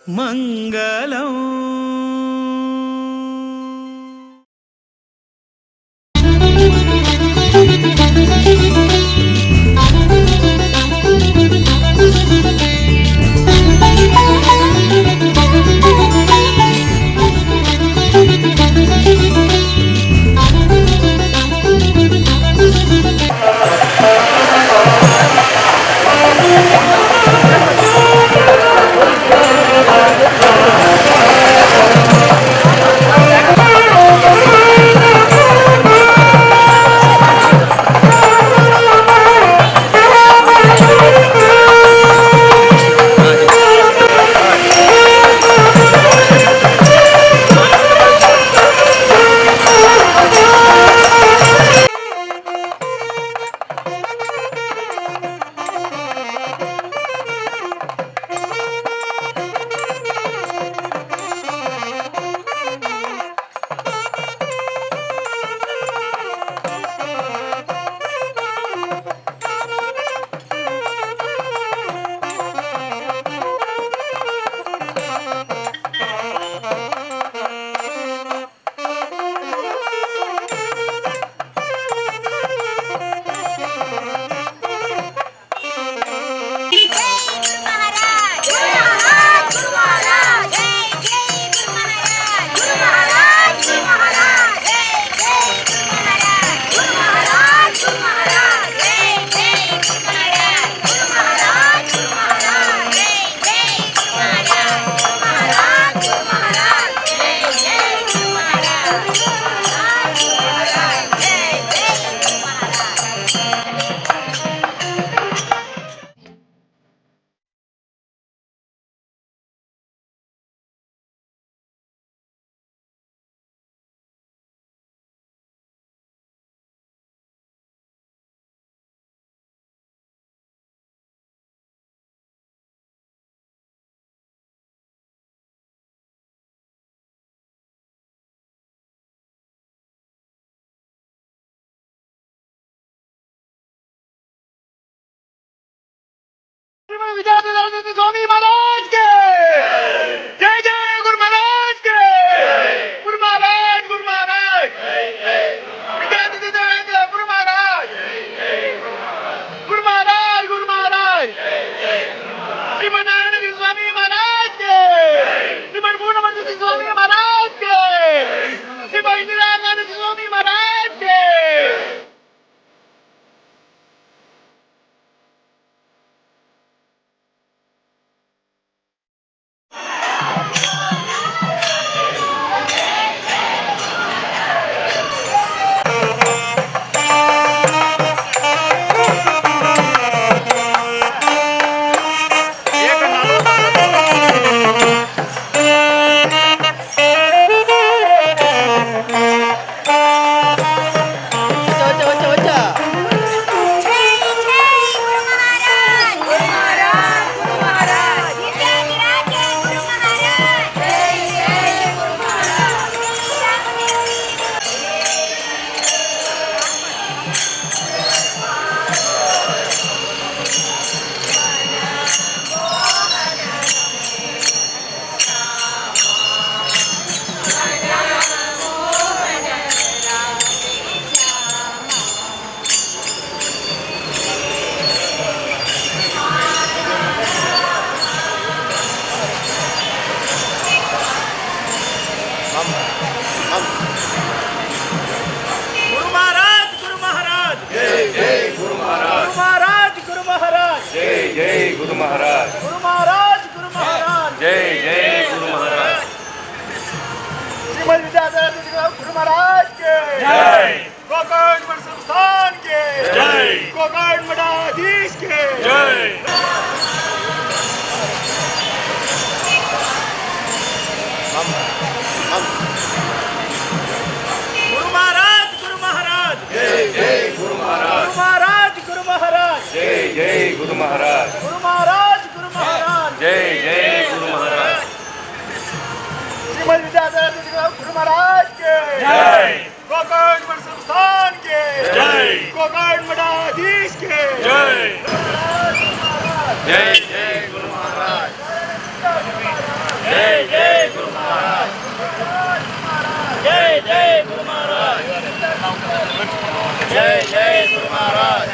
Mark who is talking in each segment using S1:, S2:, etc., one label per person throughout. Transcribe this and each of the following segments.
S1: మంగళం.
S2: स्वामी महाराज के जय जय, Guru Maharaj K Guru Maharaj, Guru Maharaj, Guru Maharaj, Guru Maharaj, Guru Maharaj, Srimannarayana Swami Maharaj K, श्रीमन पूर्णमंत्री Swami Maharaj K, श्रीमन Indira Gandhi Swami Maharaj K. Guru Maharaj, Guru Maharaj,
S3: जय जय गुरु महाराज,
S2: गुरु महाराज, गुरु महाराज,
S3: जय जय गुरु महाराज,
S2: गुरु महाराज, गुरु महाराज,
S3: जय जय Guru Maharaj,
S2: Shrimad Vidyadhar Guru Maharaj K
S3: जय,
S2: गोकर्ण मठ संस्थान के
S3: जय,
S2: गोकर्ण मठाधीश के
S3: जय।
S2: गुरु महाराज, गुरु महाराज,
S3: जय जय गुरु महाराज,
S2: गुरु महाराज, गुरु महाराज,
S3: जय जय गुरु महाराज,
S2: गुरु महाराज, गुरु महाराज,
S3: जय जय गुरु महाराज,
S2: श्रीमद विद्याधर गुरु महाराज के
S3: जय,
S2: गोकर्ण मठ संस्थान के
S3: जय,
S2: गोकर्ण मठाधीश के
S3: जय, जय जय गुरु महाराज। जय जय गुरु महाराज।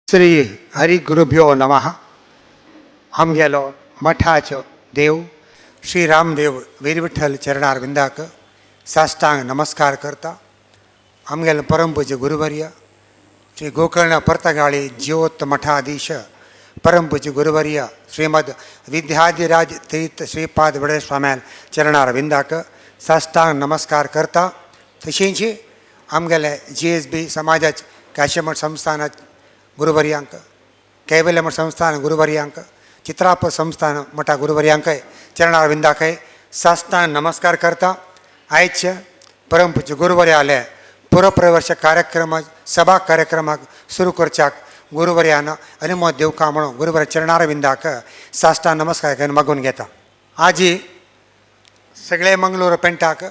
S1: श्री हरि गुरुभ्यो नमः। आमगेलो मठाचो देव श्री रामदेव वीरविठ्ठल चरणारविंदाक साष्टांग नमस्कार करता। आमगेलो परमपूज्य गुरुवर्य श्री गोकर्ण पर्तगाळी ज्योत मठाधीश परमपूज्य गुरुवर्य श्रीमद विद्याधिराज तीर्थ श्रीपाद वडे स्वाम्याल चरणारविंदाक साष्टांग नमस्कार करता. तशेंच आमगेले GSB समाजाच काशीमठ संस्थानात गुरुवर्यांक, कैवल्यमठ संस्थान गुरुवर्यांक, चित्राप संस्थान मठा गुरुवर्यांकय चरणारविंदाकय साष्टांग नमस्कार करता. आयचे परमपूज्य गुरुवर्याले पुरप्रवर्ष कार्यक्रम सभा कार्यक्रमाक सुरू करच्याक गुरुवर्यान अनुमत दिवका म्हणून गुरुवर चरणारविंदाक साष्टांग नमस्कार करून मागून घेता. आजी सगळे मंगळूर पेंटाक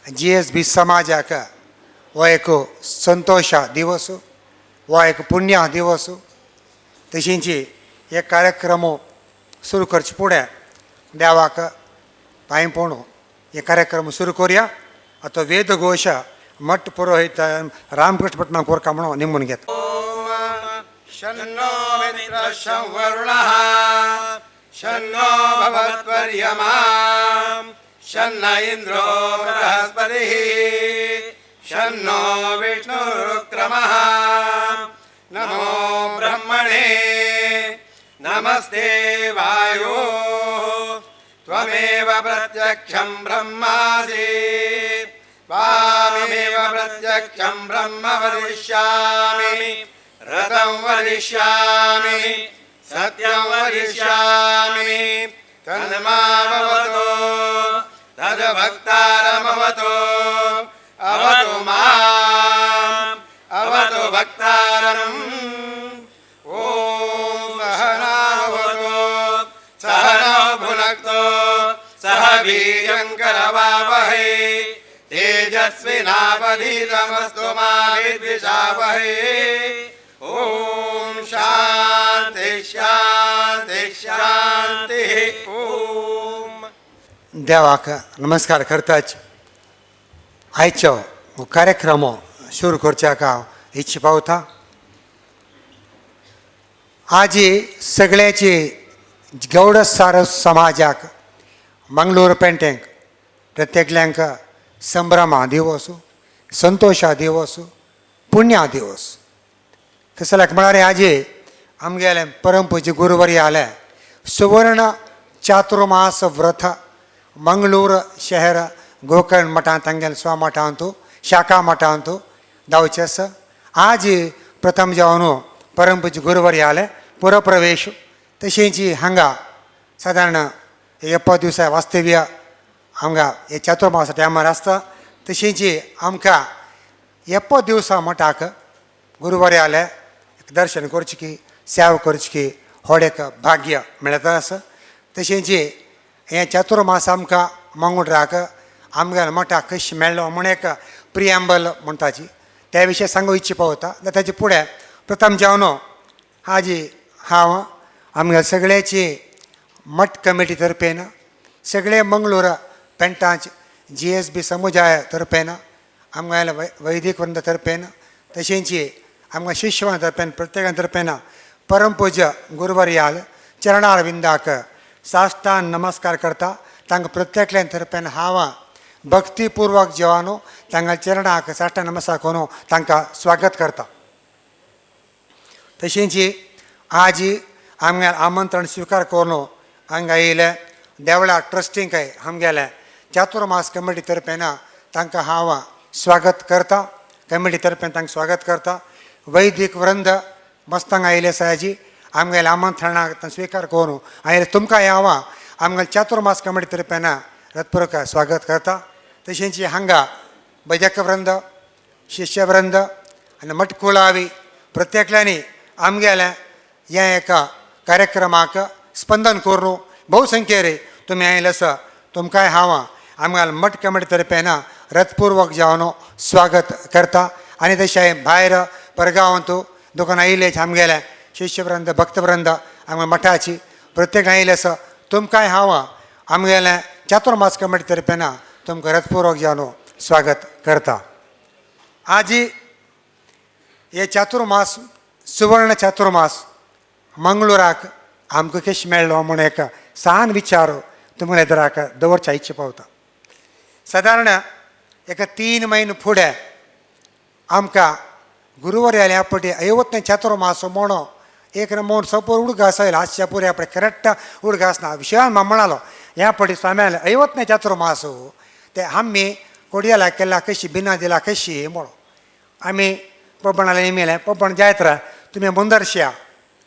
S1: GSB समाजाक हो एक संतोषा दिवस, हो एक पुण्य दिवस. तशींची एक कार्यक्रम सुरू करचे फुडें देवाक पांय पडून हे कार्यक्रम सुरू करुया. आतां वेदघोश मठ पुरोहित रामकृष्ण पटना कोरका म्हणून निमून घेता.
S3: शन्नो मित्रः शं वरुणः शन्नो भवत्वर्यमा शन्न इन्द्रो बृहस्पतिः शन्नो विष्णुरुक्रमः. नमो ब्रह्मणे नमस्ते वायो त्वमेव प्रत्यक्षं ब्रह्मासि त्वामेव प्रत्यक्षं ब्रह्म वदिष्यामि रतं वदिष्यामि सत्यं वदिष्यामि तन्मामवतु तद्भक्तारमवतु अवतु माम् अवतु भक्तारम्. ॐ सहनावतु सहनौ भुनक्तु सह वीर्यं करवावहै तेजस्विनावधीतमस्तु मा विद्विषावहै. ॐ शान्ति शान्ति शान्तिः. ॐ.
S1: देवाक नमस्कार करताच आयचो कार्यक्रम सुरू करच्याक हांव इच्छा पावता. आजी सगळ्याची गौड सारस समाजाक मंगळूर पेंटेंक प्रत्येकल्यांक संभ्रमा दिवस, संतोषा दिवस, पुण्या दिवस. तसल्याक म्हळ्यार आजी आमगेले परमपूज्य गुरुवर्य आले सुवर्ण चातुर्मास व्रत मंगळूर शहर गोकर्ण मठांत तांगेले स्वमठांत शाखा मठांत धांवचें आसा. आज प्रथम जावन परमपूज्य गुरुवर्य आले पुरप्रवेश. तशेंच हांगा सादारण एप्पा दिवसा वास्तव्य हांगा हे चातुर्मासा टायमार आसता. तशेंच आमकां एप्पो दिवसा मठाक गुरुवर्य आले दर्शन करचें की सेवा करची की व्हड एक भाग्य मेळता आसा. तशेंच हें चातुर्मास आमकां मंगळूराक आमगेल्या मठाक कशें मेळ्ळो म्हूण एक प्रिएम्बल म्हणटाची त्या विशय सांगू इच्छा पावता. ताचे फुडें प्रथम जावन हाजी हांव आमगे सगळ्याची मठ कमिटी तर्फेन सगळे मंगळूर पेंटांच GSB समुदाय तर्फेन आमगेल्या वैदिक वृंद तर्फेन तशेंच आमकां शिष्यवां तर्फेन प्रत्येका तर्फेन परमपूज्य गुरुवर्याल चरणारविंदाक साष्टांग नमस्कार करता. तांकां प्रत्येकल्यान तर्फेन हांव भक्तीपूर्वक जेवानो तांकां चरणाक साष्टांग नमस्कार करून तांकां स्वागत करता. तशेंच आज आमगेलें आमंत्रण स्विकार करून हांगा येयले देवळा ट्रस्टींकय आमगेले चातुर्मास कमिटी तर्फेन तांकां हांव स्वागत करता. कमिटी तर्फेन तांकां स्वागत करता. वैदिक वृंद मस्तांग आयिल्ले आसा आमगेल्या आमंत्रणाक स्विकार करून आयले तुमकां हांव आमगेले चातुर्मास कमिटी तर्फेन रथपूर्वक स्वागत करता. तशेंच हांगा भजक वृंद शिष्यवृंद आनी मटकुळावी प्रत्येकल्यांनी आमगेल्या ह्या एका कार्यक्रमाक स्पंदन करून भोवसंख्येर तुमी आयले आसा तुमकांय हांव आमगेल्या मठ कमिटी तर्फेन रथपूर्वक जावन स्वागत करता. आनी तशें भायर परगांवांत दुकान आयिल्ले आमगेले शिष्यवृंद भक्तवृंद आमगे मठाची प्रत्येक आयिल्ले आसा तुमकांय हांव आमगेलें चातुर्मास कमिटी तर्फेन तुमकां रथपूर्वक जावन स्वागत करता. आजी हे चातुर्मास सुवर्ण चातुर्मास मंगळूराक आमकां कशें मेळ्ळो म्हूण एक सान विचार तुमकां एदराक दवरच्या इच्छा पावता. सादारण एका 3 म्हयने फुडें आमकां ಗುರುವರ್ಯಾಲ ಯಾಪಟಿ 50ನೇ ಚಾತುರ್ಮಾಸ ಮೋಣೋ एक मोन सपोर उडगास आयलो आसच्या पुरे आपणे करेक्ट उडगास ना विशयान म्हणालो ह्या पटी स्वाम्याले 50ನೇ ಚಾತುರ್ಮಾಸು ते आमी कोडियाला केला कशी बिना दिला कशी म्हणून आमी पप्पणाला नेमिलें पप्पण जायत रा तुमी मुंदरश्या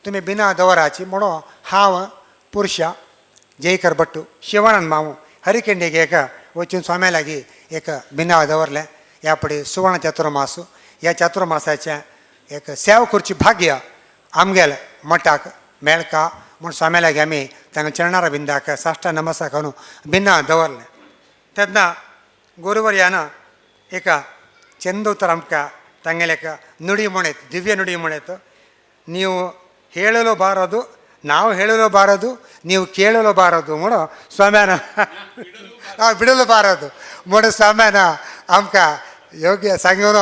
S1: तुमी बिना दवराची म्हणून हांव पुरुषा जयकर भट्टू शिवानंद मामू हरिकेंडीक एक वचून स्वाम्या लागीं एक बिना दवरलें. ह्या पटी सुवर्ण चातुर्मासू ह्या चातुर्मासाचें एक सेव करची भाग्य आमगेले मठाक मेळका म्हूण स्वाम्या लागीं आमी तांकां चरणारा बिंदाक साश्टा नमस्कार करून बिना दवरलें. तेन्ना गुरुवर्यान एका चंद उतर आमकां तांगेले एक ನುಡಿ म्हणೇत, ದಿವ್ಯ ನುಡಿ म्हणೇत, ನೀವು ಹೇಳಲು ಬಾರದು, ನಾವು ಹೇಳಲು ಬಾರದು, ನೀವು ಕೇಳಲು ಬಾರದು म्हणून स्वाम्यान ನಾವು ಬಿಡಲು ಬಾರದು म्हणून स्वाम्यान आमकां योग्य सांगून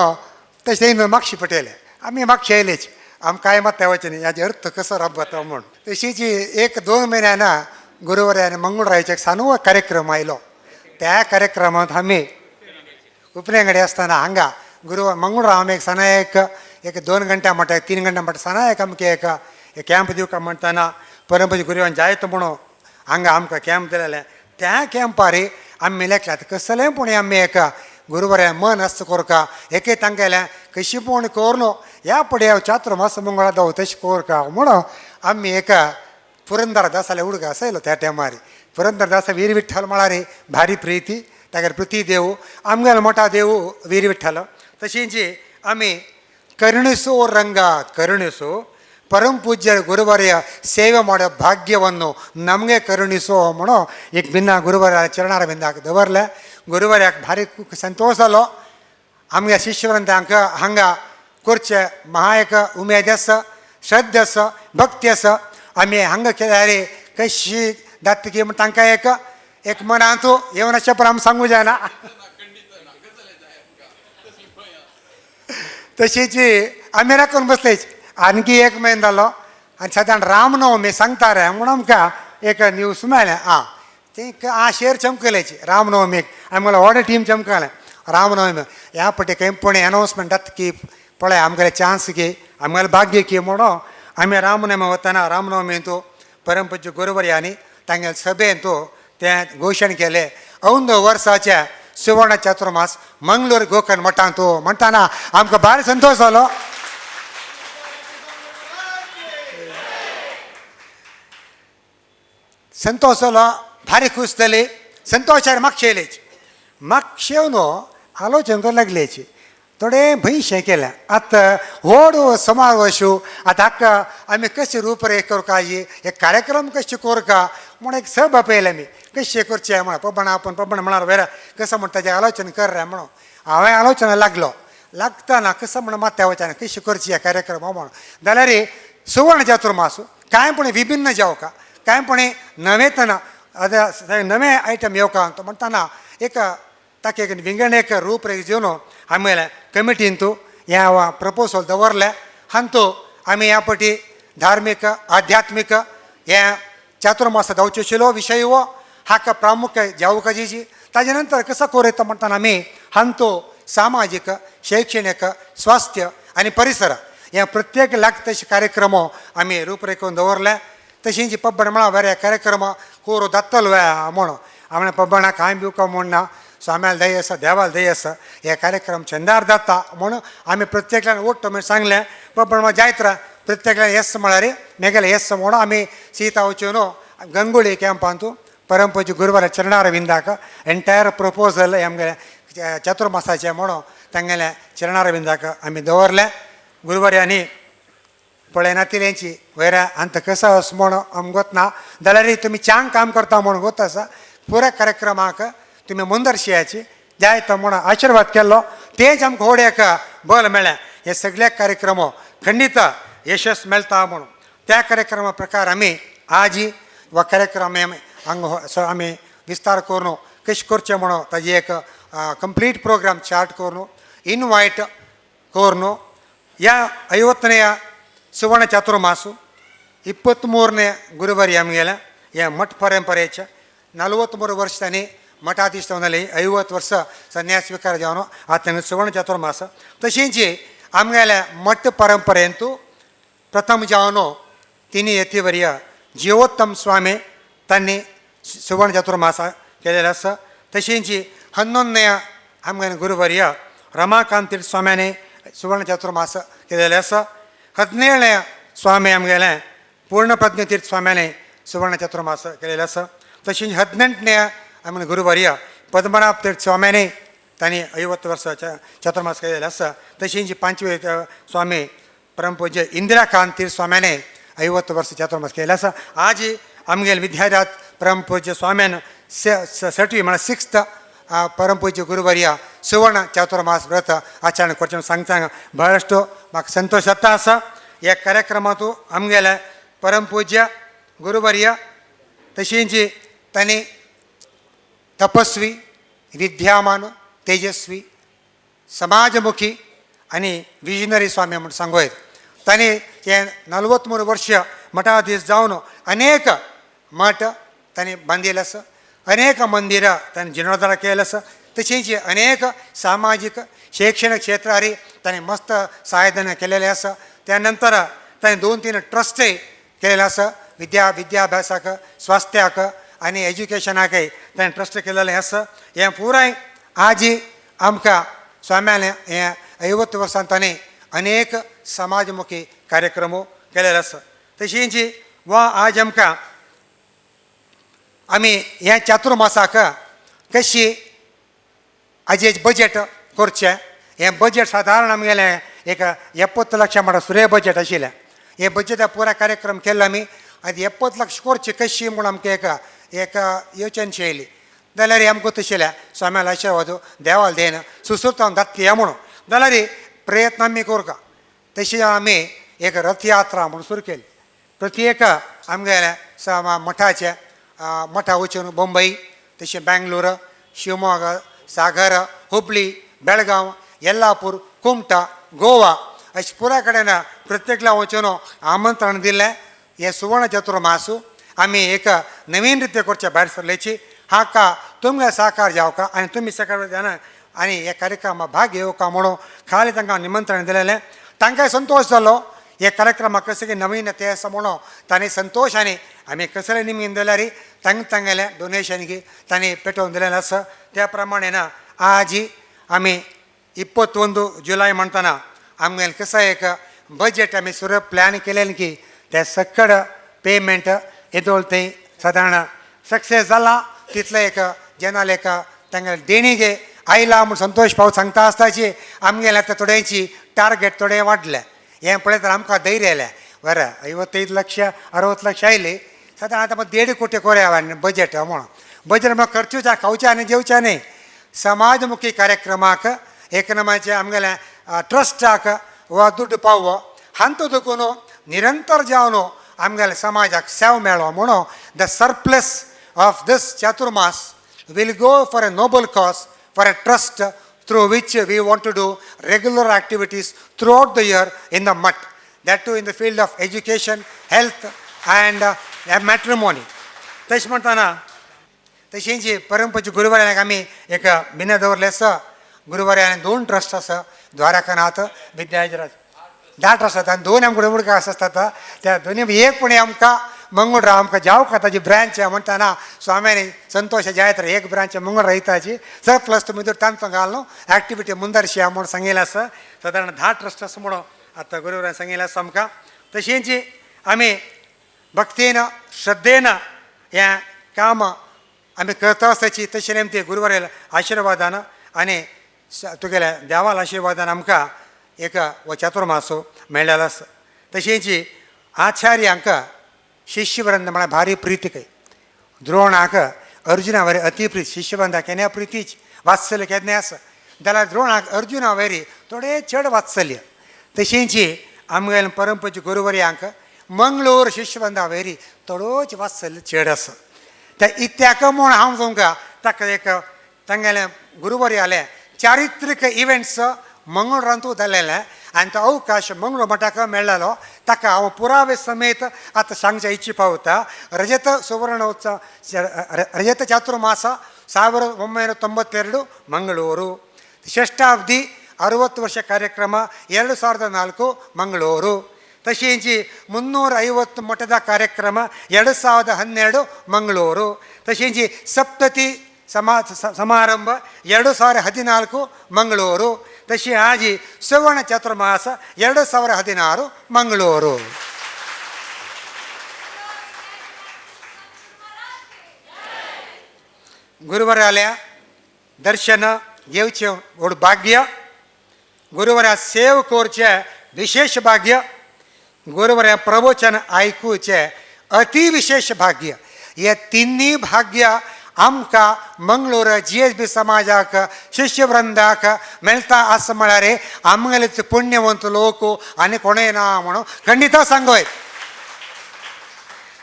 S1: तशें मागशी पटयलें. आमी मागशे येयलेच आमकां कांय मात वचनी ह्याचे अर्थ कसो राबता म्हूण. तशीच 1-2 म्हयन्यान गुरुवर्यान मंगळूरायचो एक सानू कार्यक्रम आयलो. त्या कार्यक्रमांत आमी उपनेंगडे आसतना हांगा गुरु मंगळूर आमी एक सना एक एक 2 घंटा म्हणटा 3 घंटा म्हणटा सना एक आमकां एक कॅम्प दिवका म्हणटना परंपरी गुरुवान जायत म्हणून हांगा आमकां कॅम्प दिलेलें. त्या कॅम्पार आमी लेखल्यात कसलें पूण आमी एक गुरुवार मन आसता कोरका एके तांगेलें कशी पूण करून ह्या पडे चातुर्मास मंगळा दाव तशें कोरका म्हणून आमी एक पुरंदर दासाले उडगास आयलो. त्या टायमार पुरंदर दास वीर विठ्ठल म्हळ्यार भारी प्रिती, तागेर पृथ्वी देव आमगेलो मोठा देव वीर विठ्ठल. तशींच आमी ಕರುಣಿಸೋ ರಂಗ ಕರುಣಿಸು ಪರಮಪೂಜ್ಯ ಗುರುವರ್ಯ ಸೇವೆ ಮಾಡೋ ಭಾಗ್ಯವನ್ನು ನಮಗೆ ಕರುಣಿಸೋ म्हणून एक भिन्ना गुरुवार चरणार बिंदाक दवरलें. गुरुवार्याक भारी संतोष जालो. आमगे शिष्यवृंद हांकां हांगा करचे महा एक उमेद आसा, श्रद्धा आसा, भक्ती आसा. आमी हांगा केल्यार कशी जातकी म्हण तांकां एक एक मनांत येवन अशें पण आमी सांगू जायना. तशीच आमी राखून बसलेच. आणखी 1 म्हयनो जालो आनी सादारण रामनवमी सांगता रे म्हणून आमकां एक न्यूज मेळ्ळें. आं ते आ शेर चमकलेची रामनवमीक आमगेलो व्हड टीम चमकलें रामनवमी. ह्या पटी खंय पूण अनावन्समेंट जाता की पळय आमगेले चान्स की आमगेलें भाग्य की म्हणून आमी रामनवमी वतना रामनवमींत परमपूज्य गुरुवर्यांनी तांगेले सभेंत तें घोशण केलें अंद वर्साच्या सुवर्ण चातुर्मास मंगळूर गोकर्ण मठांत म्हणटना आमकां भारी संतोश जालो. संतोष जालो, भारी खूश जाली. संतोषार मागशे येयलेच मागशे येवन आलोचन करूंक लागलेच. थोडें भंयशें केलें आतां व्हड समावेश आतां हाका आमी कशें रूपरेख करका, एक कार्यक्रम कशें करका म्हूण एक सभा पळयलें आमी कशें करचें म्हण. पप्पण आपण पप्पण म्हळ्यार वेर कसो म्हण ताजें आलोचन कर रे म्हणून हांवें आलोचना लागलो. लागतना कसो म्हण मात्या वचना कशें करची हे कार्यक्रम म्हण जाल्यार सुवर्ण चातुर्मास कांय पूण विभिन्न जावका, कांय पूण नवेतना आतां नवें आयटम येवका म्हणटना एक ताका एक विंगड एक रूपरेख घेवन आमी कमिटींत ह्या प्रपोजल दवरलें. हांतू आमी ह्या पटी धार्मीक आध्यात्मीक हे चातुर्मास जावचो आशिल्लो विशय हो हाका प्रामुख्य जावकाची. ताजे नंतर कसो करूं म्हणटना आमी हांतू सामाजीक शैक्षणिक स्वास्थ्य आनी परिसर ह्या प्रत्येक लागता तशे कार्यक्रम आमी रूपरेख दवरले. तशींच पब्बण म्हळ्यार बरे कार्यक्रम कोरो जातलो म्हणून आमी पब्बणाक कांय बिवका म्हूण ना, स्वाम्याल दय आसा, देवाल दय आसा, हे कार्यक्रम चंदार जाता म्हणून आमी प्रत्येकल्यान ओट्ट म्हणून सांगलें. पब्बण म्हळ्यार जायत राव प्रत्येकल्यान येस म्हळ्यार मेगेले येस म्हणून आमी सीता वचून गंगोळी कॅम्पांत परमपूज्य गुरुवार चरणार बिंदाक एंटायर प्रपोजल आमगेले चातुर्मासाचें म्हणून तांगेले चरणार बिंदाक आमी दवरलें. गुरुवार्यांनी पळयनातिल्यांची वयर आंत कसो आस म्हूण आमकां गोतना जाल्यार तुमी चांग काम करता म्हूण गोत आसा. पुराय कार्यक्रमाक तुमी मुंदरशियाची जाय तो म्हूण आशिर्वाद केल्लो तेंच आमकां व्हड एक बल मेळ्ळें. हे सगळे कार्यक्रम खंडीत यशस मेळटा म्हणून त्या कार्यक्रमा प्रकार आमी आजी वा कार्यक्रम आमी हांगा आमी विस्तार करून कशें करचें म्हणून ताजी एक कंप्लीट प्रोग्राम चार्ट करून इनवायट करून ह्या 50ನೇ ಸುವರ್ಣ ಚಾತುರ್ಮಾಸು 23ನೇ ಗುರುವಾರಿ ಆಮಗೆಲ್ಲ या मठ परंपरेच्या 43 ವರ್ಷ मठाधीश 50 ವರ್ಷ संन्यास स्वीकार जावन आतां सुवर्ण चातुर्मास. तशेंच आमगेल्या मठ परंपरेंतू प्रथम जावन तिनी यतिवर्य जीवोत्तम स्वामी तांणी सुवर्ण चातुर्मास केलेलो आसा. तशेंच 11ನೇ आमगेले गुरुवर्य रमाकांत तीर्थ स्वाम्याने सुवर्ण चातुर्मास केलेले आसा. 17ನೇ स्वामी आमगेले पूर्णप्रज्ञ तीर्थ स्वाम्याने सुवर्ण चातुर्मास केलेले आसा. तशेंच 18ನೇ आमगेले गुरुवर्य पद्मनाभ तीर्थ स्वाम्याने तांणी 50 वर्सां चातुर्मास केलेले आसा. तशेंच 5वे स्वामी परमपूज्य इंदिराकांत तीर्थ स्वाम्याने 50 वर्स चातुर्मास केलेले आसा. आज आमगेले विद्यारात परमपूज्य स्वाम्यान सटवी म्हळ्यार 6th परमपूज्य गुरुवर्य सुवर्ण चातुर्मास व्रत आचरण करचें सांगता बहळಷ್ಟು म्हाका संतोष जाता आसा. ह्या कार्यक्रमांतू आमगेले परमपूज्य गुरुवर्य तशेंच तांणी तपस्वी, विद्यामान, तेजस्वी, समाजमुखी आनी विजनरी स्वामी म्हूण सांगू येत. तांणी हे 43 वर्ष मठाधीश जावन अनेक मठ तांणी बांदिल्ले आसा, अनेक मंदिरां तांणी जिर्णोद्धार केलेले आसा. तशेंच अनेक सामाजीक शैक्षणिक क्षेत्रार तांणी मस्त सहायदान केलेलें आसा. त्या नंतर तांणी 2-3 ट्रस्टय केलेले आसा. विद्याभ्यासाक, स्वास्थ्याक आनी एज्युकेशनाकय तांणी ट्रस्ट केलेलें आसा. हें पुराय आजी आमकां स्वाम्यालें हें 50 वर्सां तांणी अनेक समाजमुखी कार्यक्रम केलेले आसा. तशेंच वा आज आमकां आमी ह्या चातुर्मासाक कशी हाजे बजेट करचें, हें बजेट सादारण आमगेलें एक 70 लक्ष म्हणल्यार सुरे बजेट आशिल्लें. हें बजेटा पुराय कार्यक्रम केल्लो आमी. आनी 70 लक्ष करचें कशी म्हूण आमकां एक एक योजनशी येयली जाल्यार आमकां तशें स्वाम्याला आशिर्वाद देवाल देन सुसुर्तान दातया म्हणून जाल्यार प्रयत्न आमी करता. तशी आमी एक रथयात्रा म्हूण सुरू केली. प्रत्येक आमगेल्या मठाचे मठा वचून मुंबई, तशें बेंगलोर, शिवमोगा, सागर, हुबळी, बेळगांव, येल्लापूर, कुमटा, गोवा अशें पुराय कडेन प्रत्येकल्या वचून आमंत्रण दिलें. हें सुवर्ण चतुर्मास आमी एक नवीन रिते करचे भायर सरल्याची हाका तुमगे साकार जावका आनी तुमी साकार जाना आनी ह्या कार्यक्रमाक भाग घेवका म्हणून खाली तांकां निमंत्रण दिलेलें. तांकांय संतोश जालो हे कार्यक्रमाक कसले नवीन ते आसा म्हणून तांणी संतोशांनी आमी कसले निमगीन दिल्यार तांकां तांगेलें डोनेशन की तांणी पेटोवन दिलेलें आसा. त्या प्रमाणे ना आजी आमी 21 जुलय म्हणटना आमगेलें कसं एक बजेट आमी सुरू प्लॅन केलें की ते सकड पेमेंट येदोळ थंय सादारण सक्सेस जाला तितलें एक जेन्ना एक तांगेले देणीगे आयला म्हूण संतोश पाव सांगता आसताची आमगेलें आतां थोड्यांची टार्गेट थोडें वाडलें. हें पळयत आमकां धैर्य आयलें बरें 55 लक्ष 60 लक्ष आयली सादारण आतां 1.5 कोटी कोरया बजेट म्हणून. बजेट म्हळ्यार खर्चूच खावचें आनी जेवचें न्ही. समाजमुखी कार्यक्रमाक एक नमाचे आमगेल्या ट्रस्टाक वा दुड्ड पावो हांतू देखून निरंतर जावन आमगेल्या समाजाक सेव मेळो म्हणून the surplus of this Chaturmas will go for a noble cause, for a trust through which we want to do regular activities throughout the year in the mutt, that too in the field of education, health and matrimony. तशें म्हणटना तशेंच परमपूज्य गुरुवाराक आमी एक बिना दवरलें आसा. गुरुवारान 2 trust आसा, द्वारकानाथ विद्याजराज 10 ट्रस्ट आसा आनी 2 आमकां उडका आसतात. त्या दोनी एक पुणे आमकां मंगळूर आमकां जावका ताजी ब्रांच म्हणटना स्वाम्यानी संतोष जायत एक ब्रांच मंगळूर रयताची सरप्लस तुमी तांचो घालून एक्टिविटी मुंदरशी म्हणून सांगिल्लें आसा. सादारण 10 ट्रस्ट आसा म्हणून आतां गुरुवारान सांगिल्लें आसा आमकां. तशेंच आमी भक्तीन श्रद्धेन हें काम आमी करता आसताची तशें नेमती गुरुवाराल्या आशिर्वादान आनी तुगेल्या देवाल्या आशिर्वादान आमकां एक हो चातुर्मास मेळ्ळेलो आसा. तशेंच आचार्यांक शिष्यवृंद म्हळ्यार भारी प्रीती खंय द्रोणाक अर्जुना वरी अति प्रीत शिष्यवृंदा केन्ना प्रितीच वात्सल्य केन्ना आसा जाल्यार द्रोणाक अर्जुना वरी थोडे चड वात्सल्य. तशेंच आमगेल्या परमपूज्य गुरुवर्यांक मंगळूर शिष्यवृंदा वरी थोडोच वात्सल्य चड आसा. त्या इत्याक म्हूण हांव तुमकां ताका एक तांगेलें गुरुवर्यालें चारित्रीक इव्हेंट्स मंगळूरांतू जालेलें आनी तो अवकाश मंगळूर मठाक मेळ्ळेलो ताका हांव पुरावे समेत आतां सांगच्या इच्छी पावता. रजत सुवर्ण उत्सव रजत चातुर्माಸ 1992 मंगळूರು, षष्ठाब्दी 60 ವರ್ಷ ಕಾರ್ಯಕ್ರಮ 2004 ಮಂಗಳೂರು. ತಶೇಂಚಿ 350 ಮಠದ ಕಾರ್ಯಕ್ರಮ 2012 ಮಂಗಳೂರು. ತಶೇಂಚಿ ಸಪ್ತತಿ ಸಮಾರಂಭ 2014 ಮಂಗಳೂರು. ತಶಿ ಆಜಿ ಸುವರ್ಣ ಚಾತುರ್ಮಾಸ 2016 ಮಂಗಳೂರು. ಗುರುವರಾಲಯ ದರ್ಶನ घेवचें व्हड भाग्य, गुरुवरा सेव करचें विशेष भाग्य, गुरुवरा प्रवचन आयकुचें अति विशेष भाग्य. हे तिन्ही भाग्य आमकां मंगळूर GSB समाजाक शिष्यवृंदाक मेळटा आसा म्हळ्यार आमगेले पुण्यवंत लोक आनी कोणूय ना म्हणून खंडित सांगोय.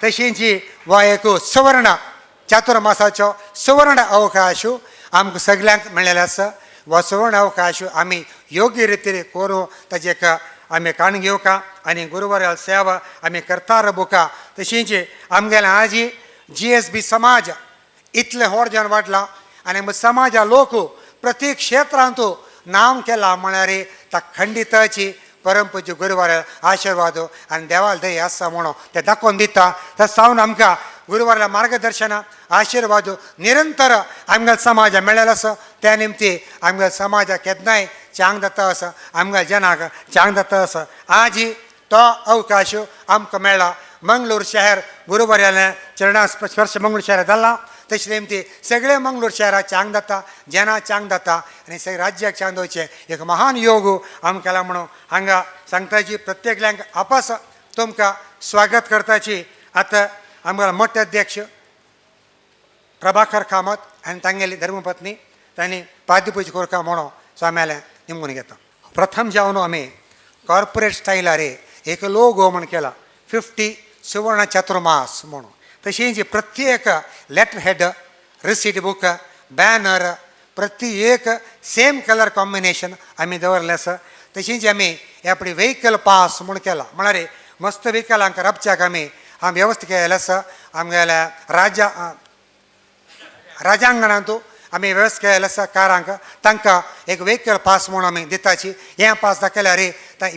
S1: तशेंच हो एक सुवर्ण चातुर्मासाचो सुवर्ण अवकाश आमकां सगल्यांक मेळ्ळेलो आसा. हो सुवर्ण अवकाश आमी योग्य रितीन करूं ताजें एक आमी काण घेवका आनी गुरुवारा सेवा आमी करता राबोवका. तशेंच आमगेले आजी GSB समाज इतले व्हड जावन वाडला आनी समाजा लोक प्रत्येक क्षेत्रांत नाम केला म्हळ्यार ता खंडिताची परमपूज्य गुरुवारा आशिर्वाद आनी देवाल दया आसा म्हणून ते दाखोवन दिता. तशें सावन आमकां गुरुवारा मार्गदर्शन आशिर्वाद निरंतर आमगेल्या समाजा मेळ्ळेलो आसा. त्या निमती आमगेल्या समाजाक केन्नाय चांग जाता आसा, आमगेल्या जनाक चांग जाता आसा. आजी तो अवकाश आमकां मेळ्ळा. मंगळूर शहर गुरुवाराल्या चरणा स्पर्श मंगळूर शहरात जाला. तशें निमती सगळे मंगळूर शहराक चांग जाता, जना चांग जाता आनी सगळे राज्याक चांग जावचें एक महान योग आमकां केला म्हणून हांगा सांगताची. प्रत्येकल्यांक आपस तुमकां स्वागत करताची. आतां आमकां मठ अध्यक्ष प्रभाकर कामत आनी तांगेली धर्मपत्नी तांणी पाद्यपूजा करता म्हणून स्वाम्यालें निमून घेता. प्रथम जावन आमी कॉर्पोरेट स्टायलार एक लोगो म्हण केला 50 सुवर्ण चातुर्मास म्हणून. तशेंच प्रत्येक letter head, receipt book, banner प्रत्येक सेम कलर कॉम्बिनेशन आमी दवरलें आसा. तशेंच आमी आपली व्हेकल पास म्हूण केला म्हळ्यार मस्त व्हेकलांक राबच्याक आमी आमी वेवस्था केल्ली आसा. आमगेल्या राजांगणांत आमी वेवस्था केल्ली आसा कारांक तांकां एक व्हेकल पास म्हूण आमी दिताची. हें पास दाखयल्यार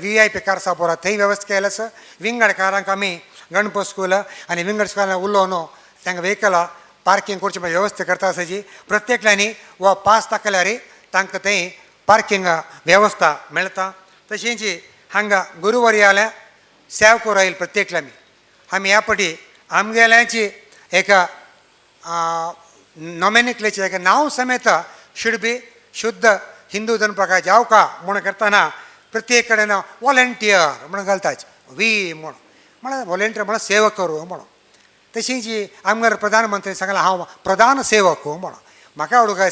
S1: VIP car आसा थंय वेवस्था केल्ली आसा. विंगड कारांक आमी गणपत स्कूल आनी विंगड स्कुलान उलोवन तांकां व्हेकलां पार्किंग करची वेवस्था करता आसाची. प्रत्येकल्यांनी हो पास दाखयल्यार तांकां थंय पार्किंग वेवस्था मेळटा. तशेंच हांगा गुरुवारी सेव करूं आयल प्रत्येकल्यांनी आमी ह्या पटी आमगेल्यांची एक नॉमेनिक्लेचर एक नांव समेत should be शुद्ध हिंदू धर्म जावका म्हूण करतना प्रत्येक कडेन वॉलंटियर म्हूण घालताच वी म्हूण म्हळ्यार वॉलंटियर म्हळ्यार सेवक करूं म्हणून. तशीच आमगेर प्रधानमंत्री सांगला हांव प्रधान सेवक म्हणून. म्हाका आवडूंक जाय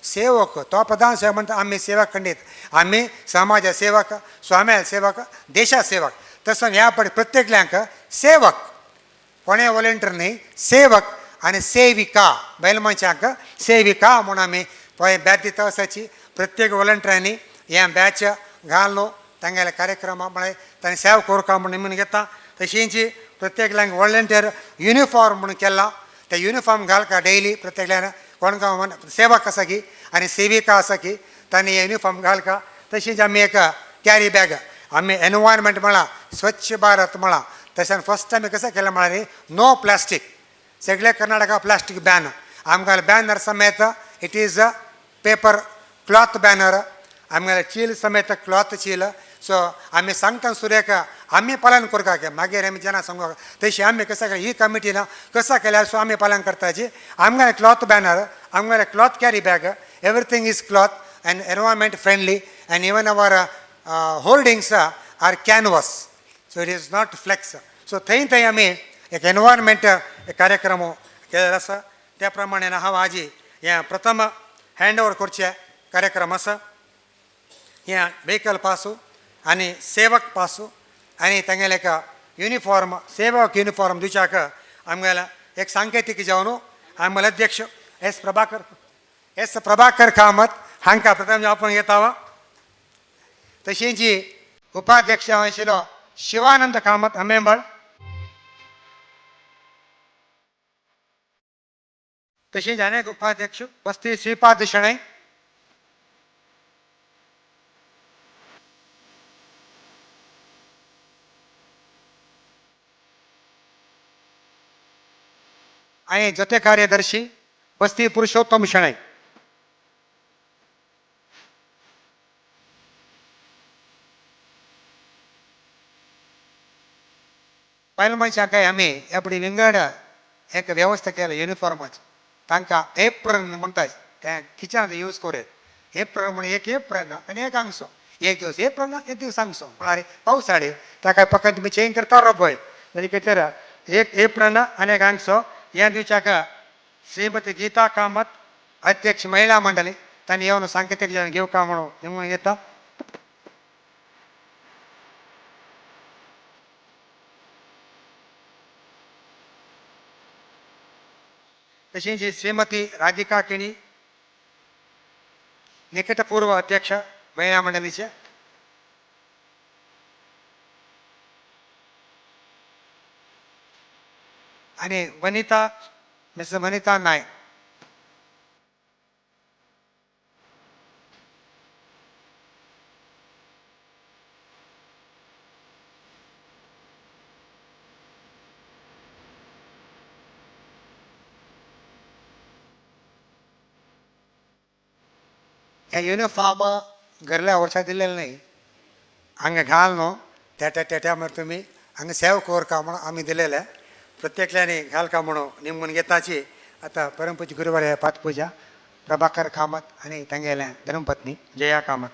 S1: सेवक तो प्रधान सेवक म्हणटा आमी सेवक खंडीत, आमी समाजा सेवक, स्वाम्या सेवक, देशा सेवक. तसो ह्या पडे प्रत्येकल्यांक सेवक कोणें वॉलंटियर न्ही, सेवक आनी सेविका बायल मनशांक सेविका म्हूण आमी पळय बॅच दिता आसाची. प्रत्येक वॉलंटियरांनी हें बॅच घालून तांगेले कार्यक्रम म्हळ्यार तांणी सेवा करता म्हूण निमून घेता. तशेंच प्रत्येकल्यांक वॉलंटियर युनिफॉर्म म्हणून केला ते युनिफॉर्म घालका डेली प्रत्येकल्यान कोण सेवक आसा की आनी सेविका आसा की तांणी युनिफॉर्म घालका. तशेंच आमी एक कॅरी बॅग आमी एनवायरमेंट म्हळां स्वच्छ भारत म्हळां तशें फर्स्ट टायम कशें केलें म्हळ्यार नो प्लास्टीक. सगळे कर्नाटका प्लास्टीक बॅन, आमकां बॅनर समेत it is a paper cloth banner, आमगेले चील समेत क्लॉथ चील. सो आमी सांगता सुर्याक आमी पालन करता मागीर आमी जेन्ना सांगू तशी आमी कसं ही कमिटीन कसं केल्यार सो आमी पालन करताची. आमगेले क्लॉथ बॅनर, आमगेले cloth carry bag, everything is cloth and environment friendly and even our hoardings are canvas, so it is not flex. So थंय थंय आमी एक एनवायरमेंट कार्यक्रम केलेलो आसा. त्या प्रमाणे हांव आजी हें प्रथम हँड ओवर करचे कार्यक्रम आसा. हें व्हेकल पासू आनी सेवक पासू आनी तांगेले एक युनिफॉर्म सेवक युनिफॉर्म दिवच्याक आमगेले एक सांकेतीक जावन आमगेले अध्यक्ष एस प्रभाकर कामत हांकां प्रथम आपण घेता. तशेंच उपाध्यक्ष आशिल्लो शिवानंद कामत आंबेंबळ, तशेंच अनेक उपाध्यक्ष बस्ती श्रीपाद शणै, आणि ಜೊತೆ ಕಾರ್ಯದರ್ಶಿ बस्ती पुरुषोत्तम शणै. बायल मनशांक आमी आपली विंगड एक वेवस्था केल्या युनिफॉर्माची. तांकां एप्रन म्हणटात, तें किचनांत यूज करूं. एप्रन म्हण एक एप्रन आनी एक आंगसो, एक दिवस एप्रन एक दिवस आंगसो, म्हळ्यार पावसाळे ताका पकत तुमी चेंज करता रो पळय. तरी खातीर एक एप्रन आनी एक आंगसो ह्या दिवच्याक श्रीमती गीता कामत, अध्यक्ष महिला मंडळी, तांणी येवन सांकेतीक घेवका म्हणून निमून घेता. तशींच श्रीमती राधिका किणी, निकटपूर्व अध्यक्ष महिला मंडळीचे. आणि वनिता, मिस वनिता नायक. हे युनिफॉर्म घरल्या वर्सा दिलेलं नाही, हांगा घाल न्हू त्या त्या टायमार तुमी हांगा सेव कर का म्हणून आमी दिलेले, प्रत्येकल्यानी घाल का म्हणून निमून घेताची. आतां परमपूज्य गुरुवार पातपुजा प्रभाकर कामत आनी तांगेल्या धर्मपत्नी जया कामत.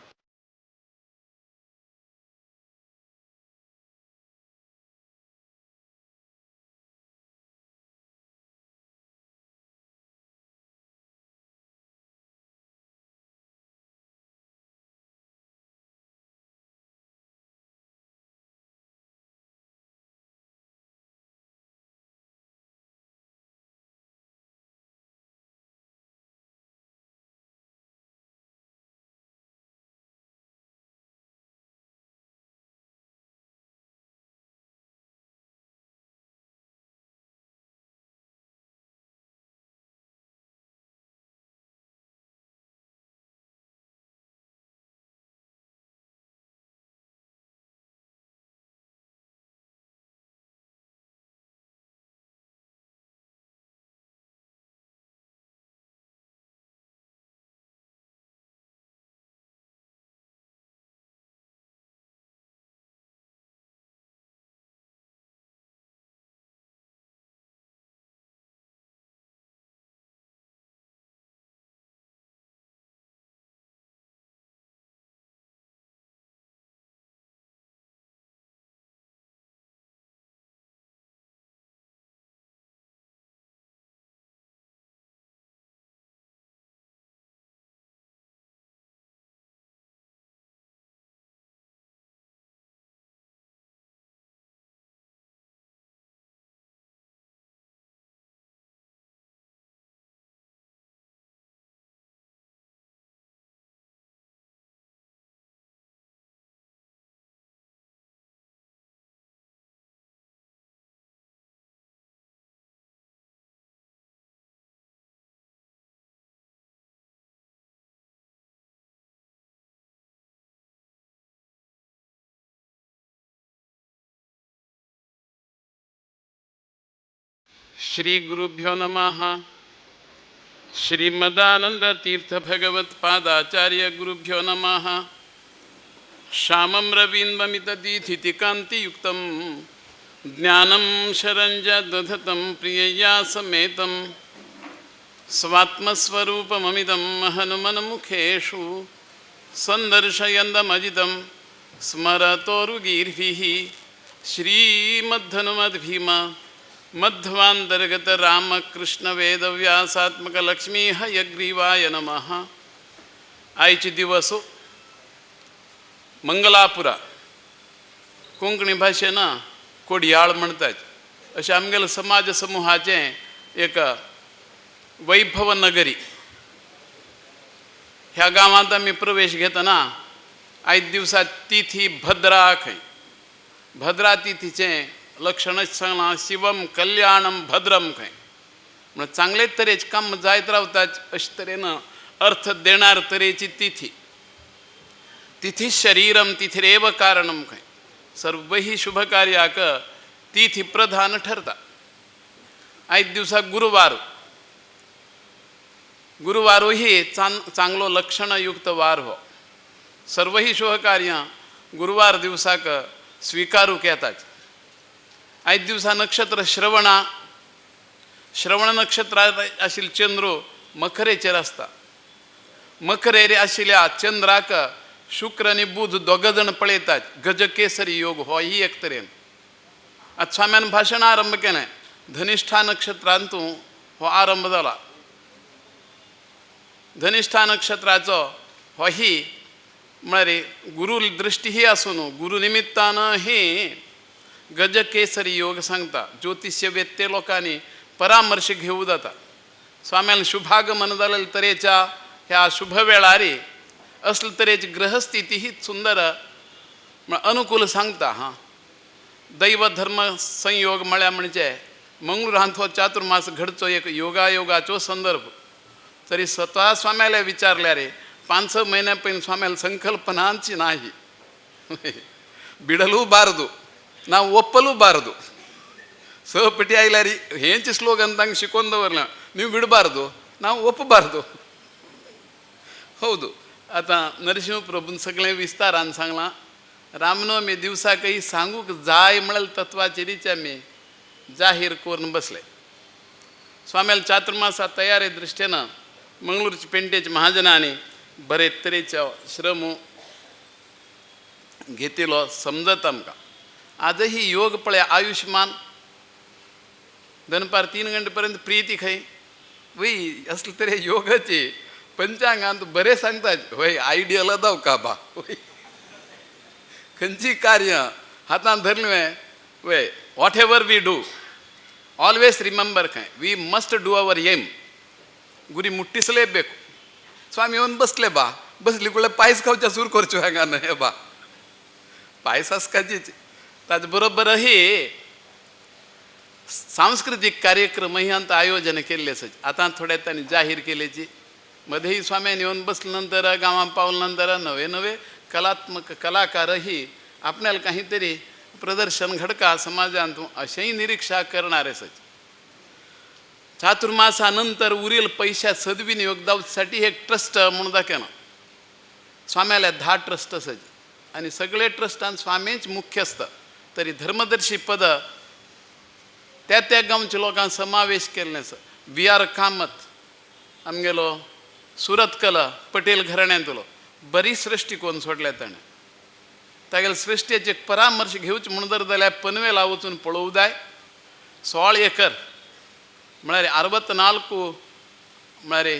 S4: श्री गुरुभ्यो नमः. श्रीमदानंद तीर्थ भगवत पादाचार्य गुरुभ्यो नमः. श्यामं रवीन्द्वमितदीधितिकान्तियुक्तं ज्ञानं शरञ्ज दधतं प्रियया समेतं स्वात्मस्वरूपममिदं हनुमन्मुखेषु सन्दर्शयन्दमजिदं स्मरतोरुगीर्भिः. श्रीमद्धनुमद्भीमा मध्वांतर्गत रामकृष्ण वेदव्यासात्मक लक्ष्मी हयग्रीवाय नमः. आयचे दिवस मंगलापुरा, कोंकणी भाशेन कोडयाळ म्हणतात, अशें आमगेले समाज समुहाचें एक वैभव नगरी. ह्या गांवांत आमी प्रवेश घेतना आयज दिवसा तिथी भद्रा खंय, भद्रा तिथीचें लक्षणच सांगलां, शिवम कल्याणम भद्रम खंय, म्हणून चांगले तरेचे काम जायत रावतात अशे तरेन अर्थ देणार तरेची तिथी. तिथी शरीरम तिथिरेव कारणम खंय, सर्वही शुभ कार्याक तिथी प्रधान ठरता. आयज दिवसा गुरुवार, गुरुवारूही चांगलो लक्षणयुक्त वार हो. सर्वही शुभकार्यां गुरुवार दिवसाक स्वीकारूंक येतात. आयज दिवसा नक्षत्र श्रवणा, श्रवण नक्षत्र आशिल्लो चंद्र मकरेचेर आसता. मकरेर आशिल्ल्या चंद्राक शुक्र आनी बुध दोग जाण पळयतात. गजकेसरी योग हो ही एक तरेन. आतां स्वाम्यान भाशण आरंभ केलें. धनिष्ठा नक्षत्रांतू हो आरंभ जाला. धनिष्ठा नक्षत्राचो हो ही म्हळ्यार गुरू दृश्टी ही आसून गुरू निमित्तान ही गजकेसरी योग सांगता. ज्योतिष्य वेत्ते लोकांनी परामर्श घेवू जाता. स्वाम्यान शुभागमन जालेले तरेच्या ह्या शुभ वेळारी असले तरेची ग्रहस्थिती ही सुंदर अनुकूल सांगता. हां, दैव धर्म संयोग म्हळ्यार म्हणजे मंगळूरांत हो चातुर्मास घडचो एक योगायोगाचो संदर्भ. तरी स्वता स्वाम्याला विचारल्यार 5-6 म्हयन्या पयलीं स्वाम्याला संकल्पनाची नाही. बिडलूबारದು, ನಾವು ಒಪ್ಪಲೂಬಾರದು. ಸಹಪಟಿ ಆಯ್ಲಾರಿ ಹೆಂಚಿ ಸ್ಲೋಗನ್ ತಂಗೆ ಶಿಕೊಂಡ್ ದವರ್ಲ, ನೀವು ಬಿಡಬಾರ್ದು, ನಾವು ಒಪ್ಪಬಾರ್ದು. ಹೌದು, आतां नरसिंह प्रभून सगळें विस्तारान सांगलां. रामनवमी दिवसाकय सांगूंक जाय म्हळ्यार तत्वाचेरीच आमी जाहीर करून बसले. स्वाम्याल चातुर्मासा तयारी दृश्टीन मंगळूरचे पेंटेचे महाजनांनी बरे तरेचो श्रम घेतिलो समजत आमकां. आजही योग पळय आयुष्मान दनपार 3 घंटे पर्यंत प्रिती खंय वय असले तरे योगाची पंचांगांत बरें सांगतात. वय आयडियल दाव का बा वय खंयची कार्य हातांत धरलें वय whatever we do always remember खंय we must do our aim. ಗುರಿ ಮುಟ್ಟಿಸಲೇಬೇಕು. ಸ್ವಾಮಿ ಒಂದು ಬसले बा बसली कुळे पायस खावच्या सूर करच्यो हांगा न्हय बा पायस आसकाचीच. ताजे बरोबरही सांस्कृतीक कार्यक्रमही अंत आयोजन केल्ले आसात. आतां थोड्या तांणी जाहीर केल्याची मध्येही स्वाम्यान येवन बसले नंतर गांवांत पावले नंतर नवे नवे कलात्मक कलाकारही आपल्याला काहीतरी प्रदर्शन घडका समाजांत अशेंय निरीक्षा करणार आसात. चातुर्मासानंतर उरील पैशा सद्विनियोग जावसाठी एक ट्रस्ट म्हणून दाखयना. स्वाम्याला 10 ट्रस्ट आसात आनी सगळे ट्रस्टान स्वामीच मुख्यस्थ. तरी धर्मदर्शी पद त्या त्या गांवच्या लोकांक समावेश केल्लें आसा. बी are Kamat आमगेलो सुरतकल पटेल घराण्यांतलो बरी सृश्टी कोण सोडल्या ताणें. तागेले सृश्टीचे परामर्श घेवचे म्हूण जर जाल्यार पनवेला वचून पळोवं जाय. 16 एकर म्हळ्यार 64 म्हळ्यार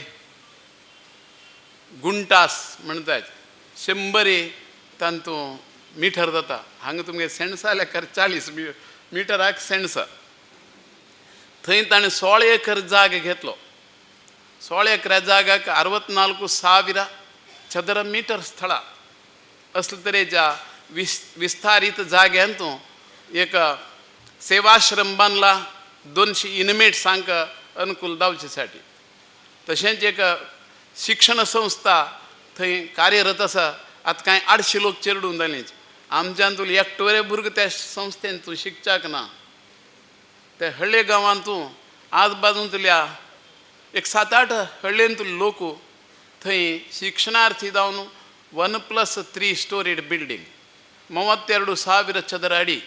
S4: गुंटास म्हणटात. 100 तांतू मिटर जाता. हांगा तुमगे सेंड्सा लेखार 40 मिटराक सेंड्सा. थंय ताणें 16 एकर जाग घेतलो. 16 ಎಕರೆ ಜಾಗಕ್ಕೆ 64,000 ಚದರ ಮೀಟರ್ ಸ್ಥಳ असले तरेच्या विस्तारीत जाग्यांतू एक सेवाश्रम बांदला 200 इनमेट्सांक अनुकूल जावचेसाठी. तशेंच एक शिक्षण संस्था थंय कार्यरत आसा. आतां कांय 800 लोक चेरडून जाले. आमच्यांतून एकटोरे भुरगो त्या संस्थेन तूं शिकच्याक ना. त्या हळ्ळे गांवांतू आजबाजूंतल्या एक 7-8 हळ्ळेंतले लोक थंय शिक्षणार्थी जावन 1+3 स्टोरीड बिल्डींग 32,000 चदर अडी.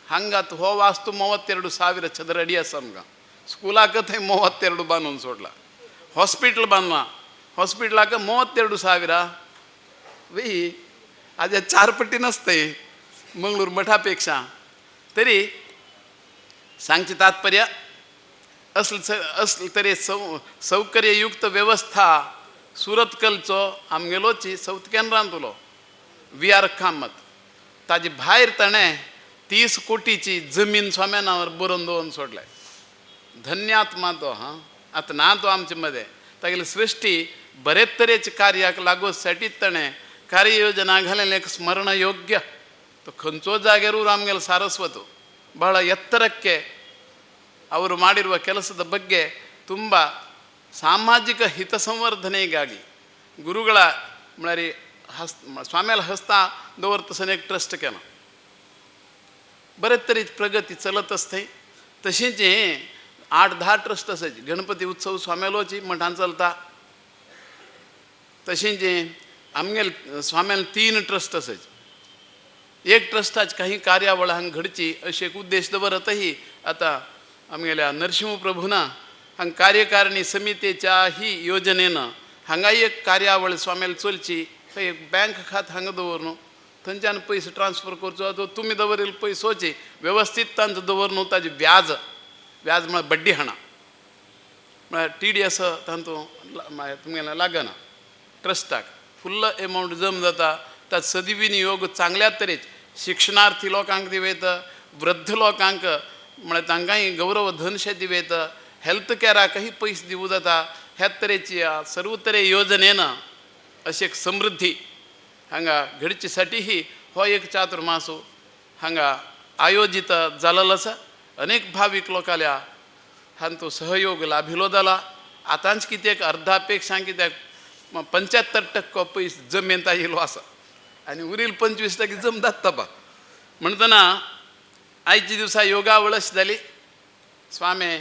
S4: हांगात हो वास्तू 32,000 चदर अडी आसा आमकां. स्कुलाक थंय 32 बांदून सोडला. हॉस्पिटल बांदलां. हॉस्पिटलाक 32,000 वही आज 4 पट्टी नसतंय मंगळूर मठापेक्षा. तरी सांगचे तात्पर्य असले तरे सौकर्ययुक्त व्यवस्था सुरतकलचो आमगेलोची सावथ केंद्रांतलो we are Kamat. ताजे भायर ताणें 30 कोटीची जमीन स्वाम्या नांवार बरोवन दवरून सोडल्या. धन्यात्मा तो. हां, आतां ना तो आमचे मदें. तागेली सृश्टी बरेच तरेचे कार्याक लागोसाठी ताणें कार्ययोजना घालेलें एक स्मरणयोग्य. तो खंयचो जाग्यार उर आमगेलो सारस्वत ಬಹಳ ಎತ್ತರಕ್ಕೆ ಅವರು ಮಾಡಿರುವ ಕೆಲಸದ ಬಗ್ಗೆ ತುಂಬ ಸಾಮಾಜಿಕ ಹಿತ ಸಂವರ್ಧನೆಗಾಗಿ ಗುರುಗಳ म्हळ्यार हस्त स्वाम्याल हस्ता दवरतसन एक ट्रस्ट केला. बरेच तरेची प्रगती चलत आसता. तशेंच 8-10 ट्रस्ट आसाची. गणपती उत्सव स्वामेलोची मठान चलता, तशेंच आमगेल स्वाम्याल 3 ट्रस्ट आसाची. एक ट्रस्टाच काही कार्यावळ हांगा घडची अशें एक उद्देश दवरतही आतां आमगेल्या नरसिंह प्रभुना हांगा कार्यकारिणी समितीच्या ही योजनेन हांगा एक कार्यावळ स्वाम्याल चलची, थंय एक बँक खात हांगा दवर न्हू, थंयच्यान पयशे ट्रान्सफर करचो अथवा तुमी दवरिल्ले पयसोची वेवस्थीत तांचो दवर न्हू, ताजें व्याज, व्याज म्हळ्यार बड्डी हाणा म्हळ्यार TDS तांतूं तुमगेलें लागना ट्रस्टाक, फुल्ल एमावंट जम जाता. ताचो सदविनियोग चांगल्या तरेच शिक्षणार्थी लोकांक दिवयता, वृद्ध लोकांक म्हळ्यार तांकांय गौरव धनशें दिवयता, हेल्थ कॅराकय पयशे दिवं जाता. ह्या तरेची सर्व तरे योजनेन अशी एक समृद्धी हांगा घडचे साठी ही हो एक चातुर्मास हांगा आयोजीत जाल्लो आसा. अनेक भावीक लोकांल्या हांचो सहयोग लाभिलो जाला. आतांच कित्याक अर्धा पेक्षा कित्याक 75% पयस जमेंत आयिल्लो आसा आनी उरील 25% जम जाता बा. म्हणटना आयच्या दिसा योगावळ अशी जाली. स्वामी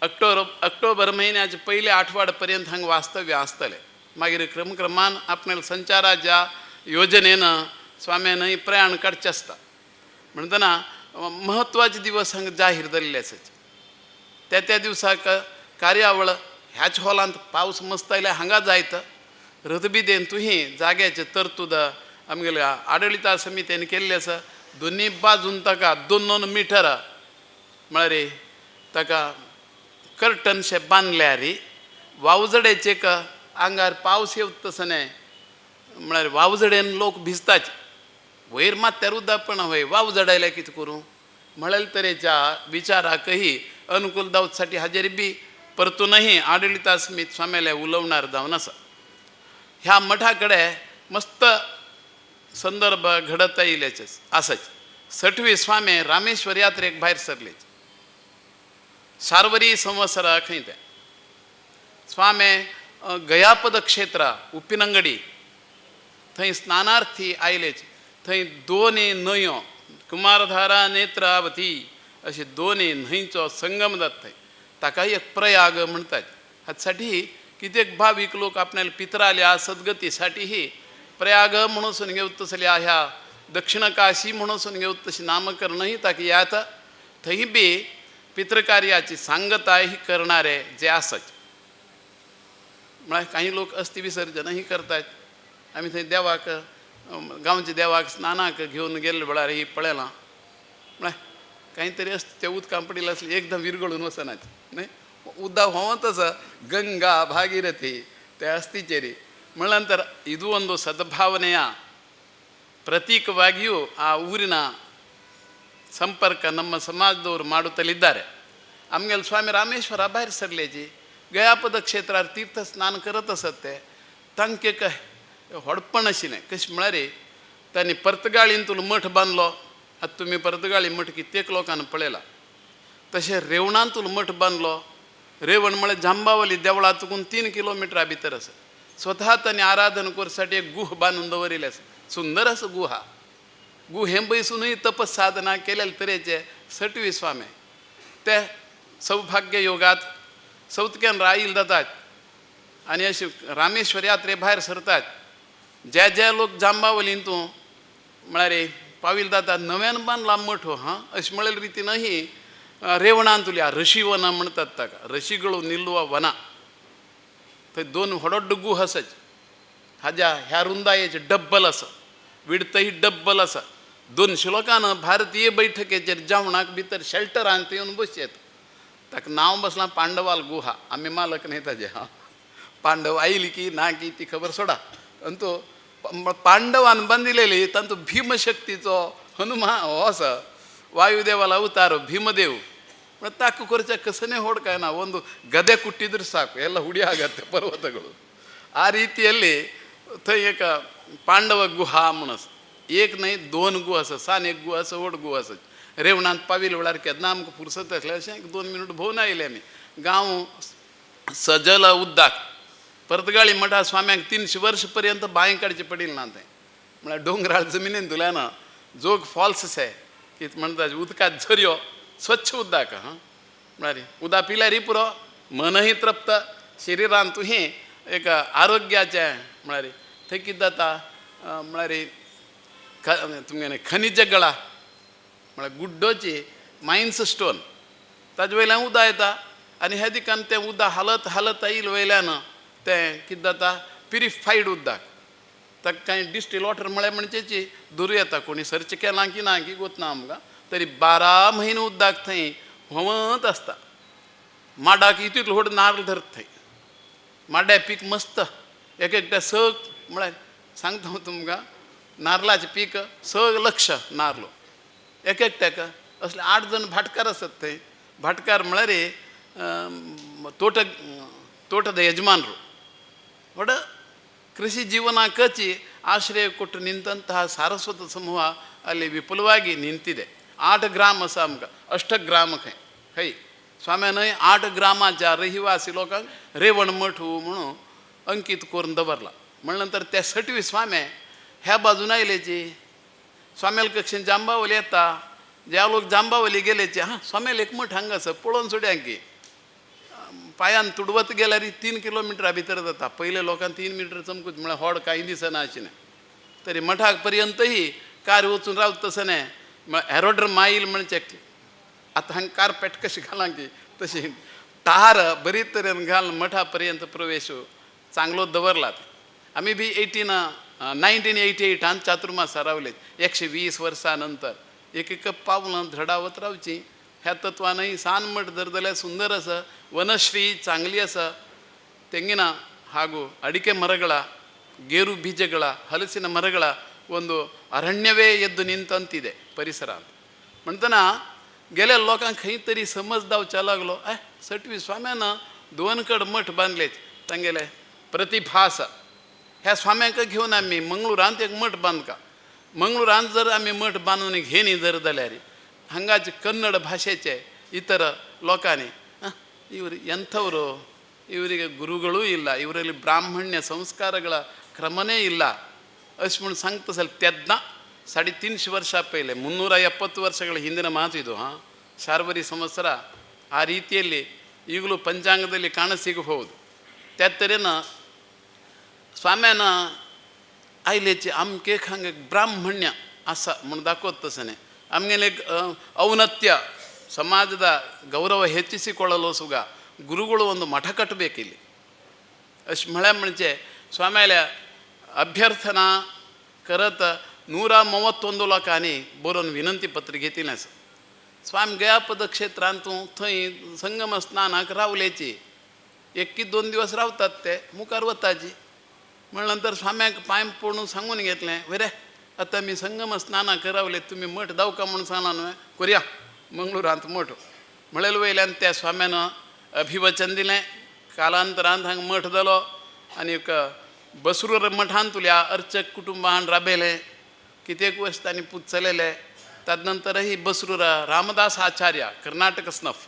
S4: ऑक्टोबर म्हयन्याच्या पयल्या आठवाड पर्यंत हांगा वास्तव्य आसतलें. मागीर क्रमक्रमान आपणाल्या संचाराच्या योजनेन स्वाम्यानय प्रयाण काडचें आसता. म्हणटना म्हत्वाचे दिवस हांगा जाहीर जाल्ले आसात. त्या त्या दिवसाक कार्यावळ ह्याच हॉलांत पावस मस्त आयल्यार हांगा जायत रथबिदेन तुही जाग्याचे तरतूद आमगेल्या आडळिता समितीन केल्लें आसा. दोनी बाजून ताका 2-2 मिटर म्हळ्यार ताका कर्टनशें बांदल्यार वावजडेचे आंगार पावस येवत तसो न्हय, म्हळ्यार वावजडेन लोक भिजताच, वयर मात्यार उदक पण वय वावजड आयल्यार कितें करूं म्हळ्यार तरेच्या विचाराकही अनुकूल दावसाठी हाजेर बी परतूनही आडळिता समित स्वाम्याले उलोवणार जावन आसा. ह्या मठा कडेन मस्त संदर्भ घडत आयिल्ल्याचे आसाच. सटवी स्वामी रामेश्वर यात्रेक भायर सरले. सार्वरी संवत्सर खंय तें स्वामी गयापद क्षेत्र उप्पिनंगडी थंय स्नानार्थी आयलेच. थंय दोनी न्हंयो कुमारधारा नेत्रावती अशी दोनी न्हंयचो संगम जाता थंय, ताकाय एक प्रयाग म्हणटात. हाच्यासाठी कित्येक भावीक लोक आपणाल्या पितराल्या सद्गतीसाठीही प्रयाग म्हणून घेवत तसल्या ह्या दक्षिण काशी म्हणून घेवत तशी नामकरणही ताका यात. थंय बी पितृकार्याची सांगताय ही करणारे जे आसत म्हळ्यार काही लोक अस्थि विसर्जनही करतात. आमी थंय देवाक गांवच्या देवाक स्नानाक घेवन गेल्ले वेळार ही पळयलां म्हळ्यार काही तरी असते त्या उदकां पडिल्लें आसलें एकदम विरगळून वचनात न्हय, उदक व्हांवत आसा गंगा भागीरथी त्या अस्थिचेर. म्हणल्या नंतर ಇದು ಒಂದು ಸದ್ಭಾವನೆಯ ಪ್ರತೀಕವಾಗಿಯೂ ಆ ಊರಿನ ಸಂಪರ್ಕ ನಮ್ಮ ಸಮಾಜದವರು ಮಾಡುತ್ತಲಿದ್ದಾರೆ. आमगेले स्वामी रामेश्वरा भायर सरलेची गयापद क्षेत्रार तीर्थ स्नान करत आसत ते तांकां एक व्हडपण आशिल्लें. कशें म्हळ्यार तांणी पर्तगाळींतून मठ बांदलो. आतां तुमी पर्तगाळी मठ कित्येक लोकांनी पळयला. तशें रेवणांतून मठ बांदलो. रेवण म्हळ्यार जांबावली देवळा तुकून 3 किलोमिटरा भितर आसा. स्वतः तांणी आराधन करसाठी एक गुह बांदून दवरिल्लें आसा. सुंदर आसा गुहा. गुहें बैसूनय तपस साधना केलेले तरेचे सटवी स्वामी ते सौभाग्य योगात सौतक्यान रायल जातात आनी अशे रामेश्वर यात्रे भायर सरतात. जे जे लोक जांबावलीन तूं म्हळ्यार पावील जातात नव्यान बांदला मठ हो हां अशें म्हळ्ळे रितीनही रेवणांतुल्या ऋषी वना म्हणतात ताका, ऋषीಗಳು निल्लुवा वना. थंय 2 व्हड गुह आसाच. हाज्या ह्या रुंदायेचे डब्बल आसा, विडतही डब्बल आसा. 200 लोकांना भारतीय बैठकेचेर जेवणाक भितर शेल्टरान थंय येवन बसयेत. ताका नांव बसलां पांडवाल गुहा. आमी मालक न्हय ताजे हां, पांडव आयली की ना की ती खबर सोडा. आनी तो पांडवान बांदिलेली तांचो भीमशक्तीचो हनुमान हो आसा ವಾಯುದೇವಲ ಅವತಾರ ಭೀಮದೇವ್. ತಾಕು ಕೊರಚ ಕಸನೇ ಹೊಡ್ಕಾಯನ ಒಂದು ಗದೆ ಕುಟ್ಟಿದ್ರೆ ಸಾಕು ಎಲ್ಲ ಹುಡಿ ಆಗತ್ತೆ ಪರ್ವತಗಳು. ಆ ರೀತಿಯಲ್ಲಿ थंय एक पांडव गुहा म्हूण आसा. एक न्हय 2 गुहा आसा, सान एक गुहा आसा, व्हड गुहा आसा. रेवणांत पाविल वेळार केन्ना आमकां फुरसत आसलें अशें एक 2 मिनट भोंवन आयले आमी. गांव सजल उद्दाक पर्तगाळी मठा स्वाम्यांक 300 वर्ष पर्यंत बांय काडची पडिल्ली ना थंय. म्हळ्यार डोंगराळ जमिनीन धुल्यान जोग फॉल्स आसा कितें म्हणटा उदकांत झरयो स्वच्छ उदक हां. म्हळ्यार उदक पिल्यार पुरो मनही तृप्त शरिरान तुवें एक आरोग्याचें म्हळ्यार थंय कितें जाता म्हळ्यार तुमगेलें खनिज गळा म्हळ्यार गुड्डोची मायन्स स्टोन ताजे वयल्यान उदक येता आनी ह्या दिकान तें उदक हालत हालत आयिल्ले वयल्यान तें कितें जाता प्युरिफायड उदक ताका कांय डिस्टील वॉटर म्हळ्यार म्हणचेची दुरू येता कोणी सर्च केलां की ना की गोत ना आमकां तरी 12 म्हयने उदक थंय व्हांवत आसता. माडाक इतलो व्हड नार्ल धरता थंय माड्या पीक मस्त एक एकट्या 6 म्हळ्यार सांगता हांव तुमकां नारलाचें पीक 6 लक्ष नारलो एक एकट्याक असले 8 जण भाटकार आसत थंय. भाटकार म्हळ्यार तोट ತೋಟದ ಯಜಮಾನರು. ಒಡ ಕೃಷಿ ಜೀವನ ಕಚ್ಚಿ ಆಶ್ರಯ ಕೊಟ್ಟು ನಿಂತಹ ಸಾರಸ್ವತ ಸಮೂಹ ಅಲ್ಲಿ ವಿಪುಲವಾಗಿ ನಿಂತಿದೆ. 8 ಗ್ರಾಮ आसा आमकां, 8 ग्राम खंय हय स्वाम्यान 8 ग्रामाच्या रहिवासी लोकांक रेवण मठ म्हणून अंकित करून दवरला. म्हणनंतर त्या सटवी स्वामे ह्या बाजून आयलेची स्वाम्याल कक्षेन जांबावली येता, ज्या लोक जांबावली गेलेचे हां स्वाम्याल एक मठ हांगा आसा पळोवन सोड्या की पांयान तुडवत गेल्यार 3 किलोमिटरा भितर जाता. पयले लोकांक 3 मिटर चमकूच म्हळ्यार होड कांय दिसना आशिल्लें. तरी मठाक पर्यंतही कार वचून रावत तसं न्हय म्हळ्यार एरोड्रम मायल म्हणचे आतां हांगा कार्पेट कशें घालां की तशी तार बरी तरेन घालून मठा पर्यंत प्रवेश चांगलो दवरला. आमी बी 1988 चातुर्मासा रावले 120 वर्सां नंतर एक एक पावलां धडावत रावची ह्या तत्वानय सान मठ जर जाल्यार सुंदर आसा, वनश्री चांगली आसा. ತೆಂಗಿನ ಹಾಗೂ ಅಡಿಕೆ ಮರಗಳ, ಗೇರು ಬೀಜಗಳ, ಹಲಸಿನ ಮರಗಳ ಒಂದು ಅರಣ್ಯವೇ ಎದ್ದು ನಿಂತಂತಿದೆ ಪರಿಸರ ಅಂತ. म्हणटना गेल्या लोकांक खंय तरी समज जावच्या लागलो सटवी स्वाम्यान दोन कड मठ बांदले तांगेले प्रतिभास ह्या स्वाम्यांक घेवन आमी मंगळुरांत एक मठ बांदका. मंगळुरांत जर आमी मठ बांदून घेनी जर जाल्यार हांगाचे कन्नड ಭಾಷೆचे ಇತರ ಲೋಕಾನಿ ಇವರು ಎಂಥವರು, ಇವರಿಗೆ ಗುರುಗಳೂ ಇಲ್ಲ, ಇವರಲ್ಲಿ ಬ್ರಾಹ್ಮಣ್ಯ ಸಂಸ್ಕಾರಗಳ ಕ್ರಮನೇ ಇಲ್ಲ अशें म्हूण सांगता जाल्यार तेन्ना 350 वर्सां पयलें 370 ವರ್ಷಗಳ ಹಿಂದಿನ ಮಾತು ಇದು. ಹಾಂ, ಶಾರ್ವರಿ ಸಂವತ್ಸರ ಆ ರೀತಿಯಲ್ಲಿ ಈಗಲೂ ಪಂಚಾಂಗದಲ್ಲಿ ಕಾಣ ಸಿಗಬಹುದು. त्या तरेन स्वाम्यान आयलेची आमके हांगा ब्राह्मण्य आसा म्हूण दाखोवत तशें न्हय. आमगेलें ಔನ್ನತ್ಯ ಸಮಾಜದ ಗೌರವ ಹೆಚ್ಚಿಸಿಕೊಳ್ಳಲು ಸುಗ ಗುರುಗಳು ಒಂದು ಮಠ ಕಟ್ಟಬೇಕಿಲ್ಲಿ अशें म्हळ्यार म्हणजे स्वाम्याल्या अभ्यर्थना करत 131 लोकांनी बरोवन विनंती पत्र घेतिल्लें आसा. स्वामी गयापद क्षेत्रांत थंय संगम स्नानाक रावलेची एक की 2 दिवस रावतात ते मुखार वताची. म्हण नंतर स्वाम्याक पांय पडून सांगून घेतलें बरें आतां आमी संगम स्नानाक रावले तुमी मठ दावका म्हूण सांगला न्हय करया मंगळुरांत मठ म्हणलें. वयल्यान त्या स्वाम्यान अभिवचन दिलें. कालांतरान हांगा मठ जालो आनी एक बसरूर मठांतल्या अर्चक कुटुंबान राबयलें कितेक वर्स तांणी पूत चलयले. तदनंतरही बसरूर रामदास आचार्य कर्नाटक स्नफ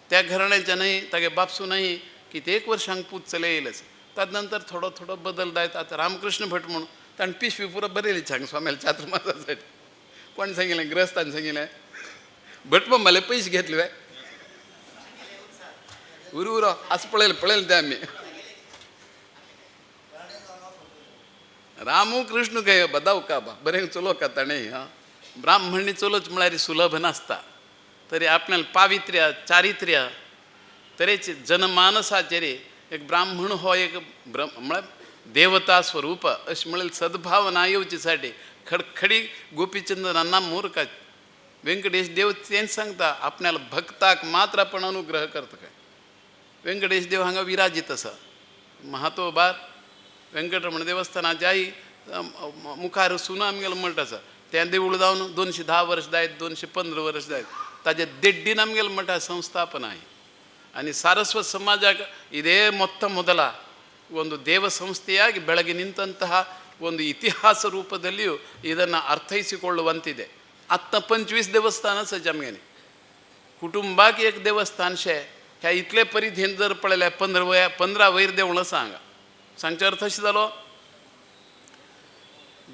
S4: त्या घराण्याच्या न्हय तागे बापसू न्हय कितेक वर्सांक पूत चलयलेच. तदनंतर थोडो थोडो बदल जायत आतां रामकृष्ण भट म्हणून ताणें पिशवी पुरो बरयली सांग स्वाम्याला चातुर्मासासाठी. कोण सांगितलें? ग्रस्तान सांगितलें. भट मम्माले पैसे घेतले बाय उरू उरो असं पळयलें पळयलें तें आमी. रामू कृष्ण काय बदाव का बा बरें चलो का ताणें. हां, ब्राह्मणी चलोच म्हळ्यार सुलभ नासता तरी आपल्याला पावित्र्य चारित्र्य तरेच जनमानसाचेर एक ब्राह्मण हो एक म्हळ्यार देवता स्वरूप अशें म्हणल्यार सद्भावना येवचेसाठी खडखडी गोपीचंदनांना मूर्ख व्यंकटेश देव तेंच सांगता आपल्याला भक्ताक मात्र आपण अनुग्रह करता. काय व्यंकटेश देव हांगा विराजीत आसा. महातोबार व्यंकटरमण देवस्थानाच्याय मुखार सुन आमगेलो मठ आसा. तें देवूळ जावन 210 वर्ष जायत 215 वर्ष जायत ताजे देड्डीन आमगेलो मठा संस्थापन आहे. आनी ಸಾರಸ್ವತ ಸಮಾಜಕ್ಕೆ ಇದೇ ಮೊತ್ತ ಮೊದಲ ಒಂದು ದೇವ ಸಂಸ್ಥೆಯಾಗಿ ಬೆಳಗಿ ನಿಂತಹ ಒಂದು ಇತಿಹಾಸ ರೂಪದಲ್ಲಿಯೂ ಇದನ್ನು ಅರ್ಥೈಸಿಕೊಳ್ಳುವಂತಿದೆ. आत्तां 25 देवस्थान आसा आमगेलें कुटुंबाक एक देवस्थान शे ह्या इतले परिधीन जर पळयल्यार 15 वयर देवळां आसा हांगा. सांगचो अर्थ अशें जालो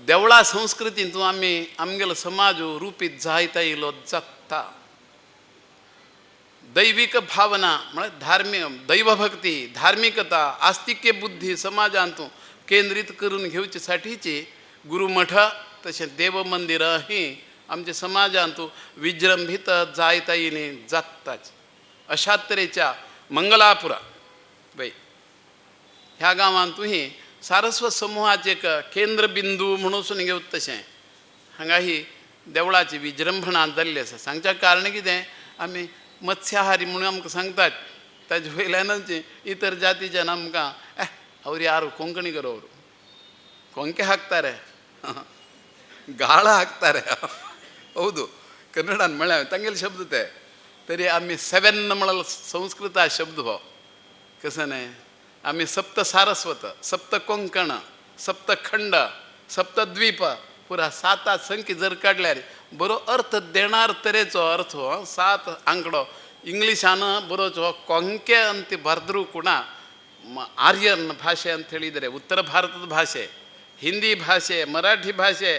S4: देवळा संस्कृतींतून आमी आमगेलो समाज रुपीत जायत आयलो जाता. दैविक भावना म्हळ्यार धार्मीक दैवभक्ती, धार्मिकता, आस्तिक्य बुद्धी समाजांत केंद्रीत करून घेवचे साठीची गुरुमठ तशें देवमंदिरां ही आमच्या समाजांत विजृंभित जायत आयिल्लीं जाताच. अशा तरेच्या मंगलापुरा बाई ह्या गांवांतूय सारस्वत समुहाचें एक केंद्रबिंदू म्हणून घेवत तशें हांगा ही देवळाची विजृंभणा जाल्ली आसा. सांगच्या कारण कितें, आमी मत्स्याहारी म्हणून आमकां सांगतात, ताजे वयल्यानच इतर जातीच्यान आमकां ಅವ್ರು ಯಾರು ಕೊಂಕಣಿಗರು, ಅವರು ಕೊಂಕೆ ಹಾಕ್ತಾರೆ, ಗಾಳ ಹಾಕ್ತಾರೆ. ಹೌದು, ಕನ್ನಡ ಮಳೆ ತಂಗೇಲಿ ಶಬ್ದತೆ तरी आमी सेवन म्हळ्यार संस्कृत शब्द हो कसं न्हय. आमी सप्त सारस्वत, सप्त कोंकण, सप्तखंड, सप्तद्वीप पुरा सात संख्या जर काडल्यार बरो अर्थ देणार तरेचो अर्थ हो सात आंकडो. इंग्लिशान बरोचो हो ಕೊಂಕೆ ಅಂತ ಬರೆದ್ರೂ ಕೂಡ ಆರ್ಯನ್ ಭಾಷೆ ಅಂತ ಹೇಳಿದರೆ ಉತ್ತರ ಭಾರತದ ಭಾಷೆ, ಹಿಂದಿ ಭಾಷೆ, ಮರಾಠಿ ಭಾಷೆ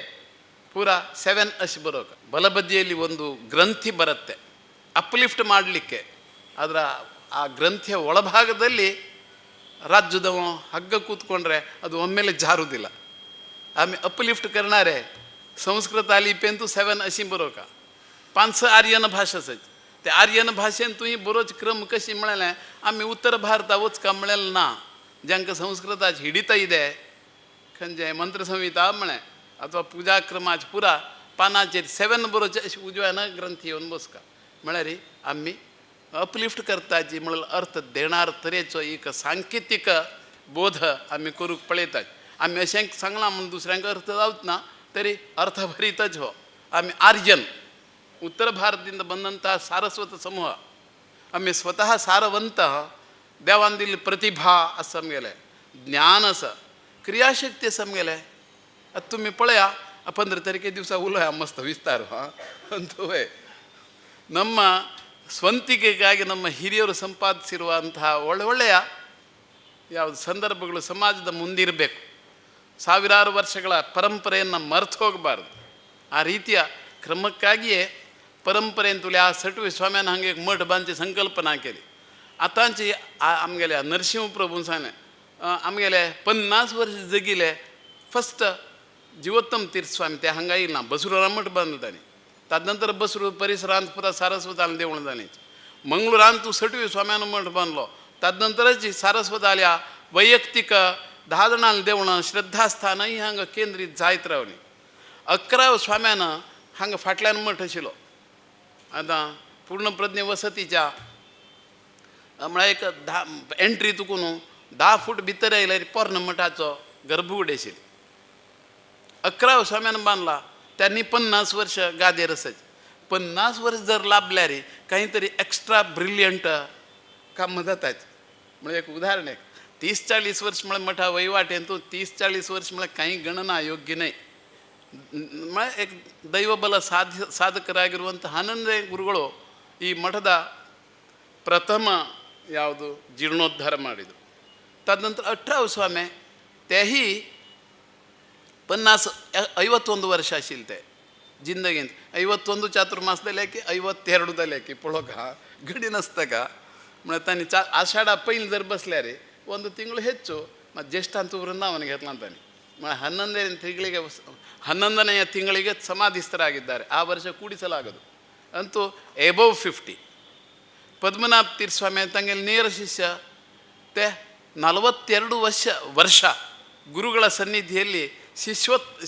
S4: ಪೂರಾ 7 ಅಶ್ ಬರೋಕ. ಬಲಬದಿಯಲ್ಲಿ ಒಂದು ಗ್ರಂಥಿ ಬರುತ್ತೆ ಅಪ್ಲಿಫ್ಟ್ ಮಾಡಲಿಕ್ಕೆ, ಅದರ ಆ ಗ್ರಂಥಿಯ ಒಳಭಾಗದಲ್ಲಿ ರಾಜ್ಯದವ ಹಗ್ಗ ಕೂತ್ಕೊಂಡ್ರೆ ಅದು ಒಮ್ಮೆಲೆ ಜಾರುವುದಿಲ್ಲ. ಆಮೇಲೆ ಅಪ್ಲಿಫ್ಟ್ करणारे संस्कृत लिपयेंतू 7 अशी बरोवका 5 आर्यन भाशा आसात. ते आर्यन भाशेन तुवें बरोच क्रम कशी म्हळेलें आमी उत्तर भारता वचका म्हळेलें ना. जांकां संस्कृताची हिडिता ಇದೆ खंयचें मंत्रसंहिता म्हळें अथवा पुजा क्रमाचे पुरा पानाचेर 7 बरोवचे अशी उजव्यान ग्रंथी येवन बसका म्हळ्यार आमी अपलिफ्ट करताची म्हळ्यार अर्थ देणार तरेचो एक सांकेतीक बोध आमी करूंक पळयतात. आमी अशें सांगलां म्हूण दुसऱ्यांक अर्थ जावच ना तरी अर्थभरीतच हो. आमी आर्यन उत्तर भारतದಿಂದ ಬಂದಂತಹ ಸಾರಸ್ವತ ಸಮೂಹ, आमी स्वतः सारवंत, देवान दिल्ली प्रतिभा आसा आमगेलें, ज्ञान आसा, क्रियाशक्ती आसा आमगेलें. आतां तुमी पळया 15 तारखे दिवसा उलोया मस्त विस्तार हां ಅಂತುವೆ. ನಮ್ಮ ಸ್ವಂತಿಕೆಗಾಗಿ ನಮ್ಮ ಹಿರಿಯರು ಸಂಪಾದಿಸಿರುವಂತಹ ಒಳ್ಳೆ ಒಳ್ಳೆಯ ಯಾವುದು ಸಂದರ್ಭಗಳು ಸಮಾಜದ ಮುಂದಿರಬೇಕು. ಸಾವಿರಾರು ವರ್ಷಗಳ ಪರಂಪರೆಯನ್ನು ಮರೆತು ಹೋಗಬಾರ್ದು. ಆ ರೀತಿಯ ಕ್ರಮಕ್ಕಾಗಿಯೇ ಪರಂಪರೆ ಅಂತುಲಿ ಆ ಸಟುವೆ ಸ್ವಾಮ್ಯಾನ हांगा एक मठ बांदची संकल्पना केली. आतांची आमगेले नरसिंह प्रभून सांगलें आमगेले 50 वर्ष जगिले फस्ट जिवोत्तम तीर्थ स्वामी ते हांगा येयला बसरूरा मठ बांदलो तांणी. ताद नंतर बसरूर परिसरांत पुरा सारस्वतान देवूळ जाली. मंगळुरांत तूं सटवी स्वाम्यान मठ बांदलो, ताद नंतरच सारस्वताल्या वैಯಕ್ತಿक 10 जाणांनी देवळां श्रद्धास्थानय हांगा केंद्रीत जायत रावली. 11 स्वाम्यान हांगा फाटल्यान मठ आशिल्लो. आतां पूर्णप्रज्ञ वसतीच्या म्हळ्यार एक 10 एंट्री तुका न्हू 10 फूट भितर आयल्यार पोरण मठाचो गर्भगुडी आशिल्ली. 11 स्वाम्यान बांदला, त्यांनी 50 वर्ष गादयेर आसाचे. 50 वर्ष जर लाभल्यार काहीतरी एक्स्ट्रा ब्रिलियंट काम जाताच. म्हळ्यार एक उदाहरण एक 30-40 वर्ष म्हळ्यार मठा वहिवाटेंत 30-40 वर्ष म्हळ्यार कांय गणना योग्य न्हय. म्हळ्यार एक ದೈವಬಲ ಸಾಧಕರಾಗಿರುವಂಥ 11 ಗುರುಗಳು ಈ ಮಠದ ಪ್ರಥಮ ಯಾವುದು ಜೀರ್ಣೋದ್ಧಾರ ಮಾಡಿದರು. ತದನಂತರ 18 ಸ್ವಾಮಿ तेही 51 ವರ್ಷ आशिल्ले ते जिंदगींत. 51 चातुर्मास जाले की 52 जाले की पळोवका गडी नासता म्हळ्यार तांणी आषाढ पयलीं जर बसल्यार 1 ತಿಂಗಳು ಹೆಚ್ಚು ಮತ್ತು ಜ್ಯೇಷ್ಠ ಅಂತೂ ವೃಂದಾವನ घेतला ತಾನೆ. म्हळ्यार 11ನೇ ತಿಂಗಳಿಗೆ 11ನೆಯ ತಿಂಗಳಿಗೆ ಸಮಾಧಿಸ್ಥರಾಗಿದ್ದಾರೆ. ಆ ವರ್ಷ ಕೂಡಿಸಲಾಗದು ಅಂತೂ ಎಬೌವ್ 50. ಪದ್ಮನಾಭ ತೀರ್ಥ ಸ್ವಾಮಿ ತಂಗಲ್ಲಿ ನೇರ ಶಿಷ್ಯ ते 42 ವರ್ಷ ಗುರುಗಳ ಸನ್ನಿಧಿಯಲ್ಲಿ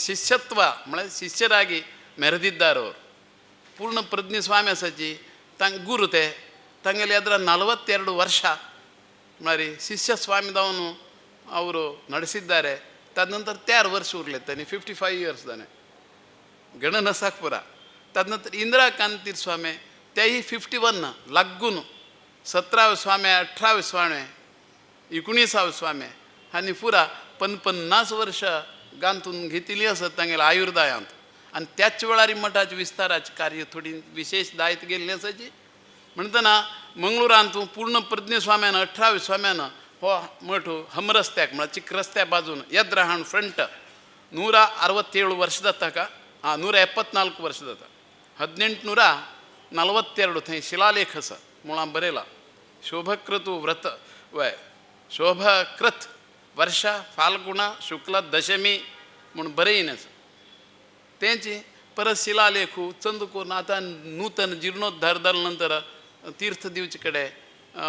S4: ಶಿಷ್ಯತ್ವ म्हळ्यार ಶಿಷ್ಯರಾಗಿ ಮೆರೆದಿದ್ದಾರೆ ಅವರು. ಪೂರ್ಣ ಪ್ರಜ್ಞೆ ಸ್ವಾಮಿ आसाची तांग ಗುರು ते ತಂಗಲ್ಲಿ ಅದರ 42 ವರ್ಷ మరి ಶಿಷ್ಯ ಸ್ವಾಮಿದವನು ಅವರು ನಡೆಸಿದ್ದಾರೆ. ತದನಂತರ 6 ವರ್ಷ ಉರ್ಲೆತ್ತಾನೆ 55 ಇಯರ್ಸ್ ತಾನೆ ಗಣನ ಸಾಕ್ಪುರ. ತದನಂತರ ಇಂದಿರಾ ಕಾಂತೀರ್ ಸ್ವಾಮಿ तेही 51 लागून 17 स्वामी 18 स्वामी 19 स्वामी हांणी पुरा 50 वर्ष गांथून घेतिल्ली आसत तांगेल्या आयुर्दायांत. आनी त्याच वेळार मठाचे विस्ताराचे कार्य थोडी विशेष दायत गेल्ली आसाची. म्हणटना मंगळुरांत पूर्ण प्रज्ञ स्वाम्यान 18 स्वाम्यान हो मठ हमरस्त्याक म्हळ्यार चिक रस्त्या बाजून येद्रहाण फ्रंट 167 ವರ್ಷದ ತನಕ 174 ವರ್ಷದ 1842 थंय शिलालेख आसा. मुळां बरयलां. शोभक्रतु व्रत वय शोभकृत वर्षा फाल्गुण शुक्ल दशमी म्हूण बरयन आसा. तेंची परत शिलालेखू चंद करून आतां नूतन जिर्णोद्धार जाले नंतर तीर्थ दिवचे कडेन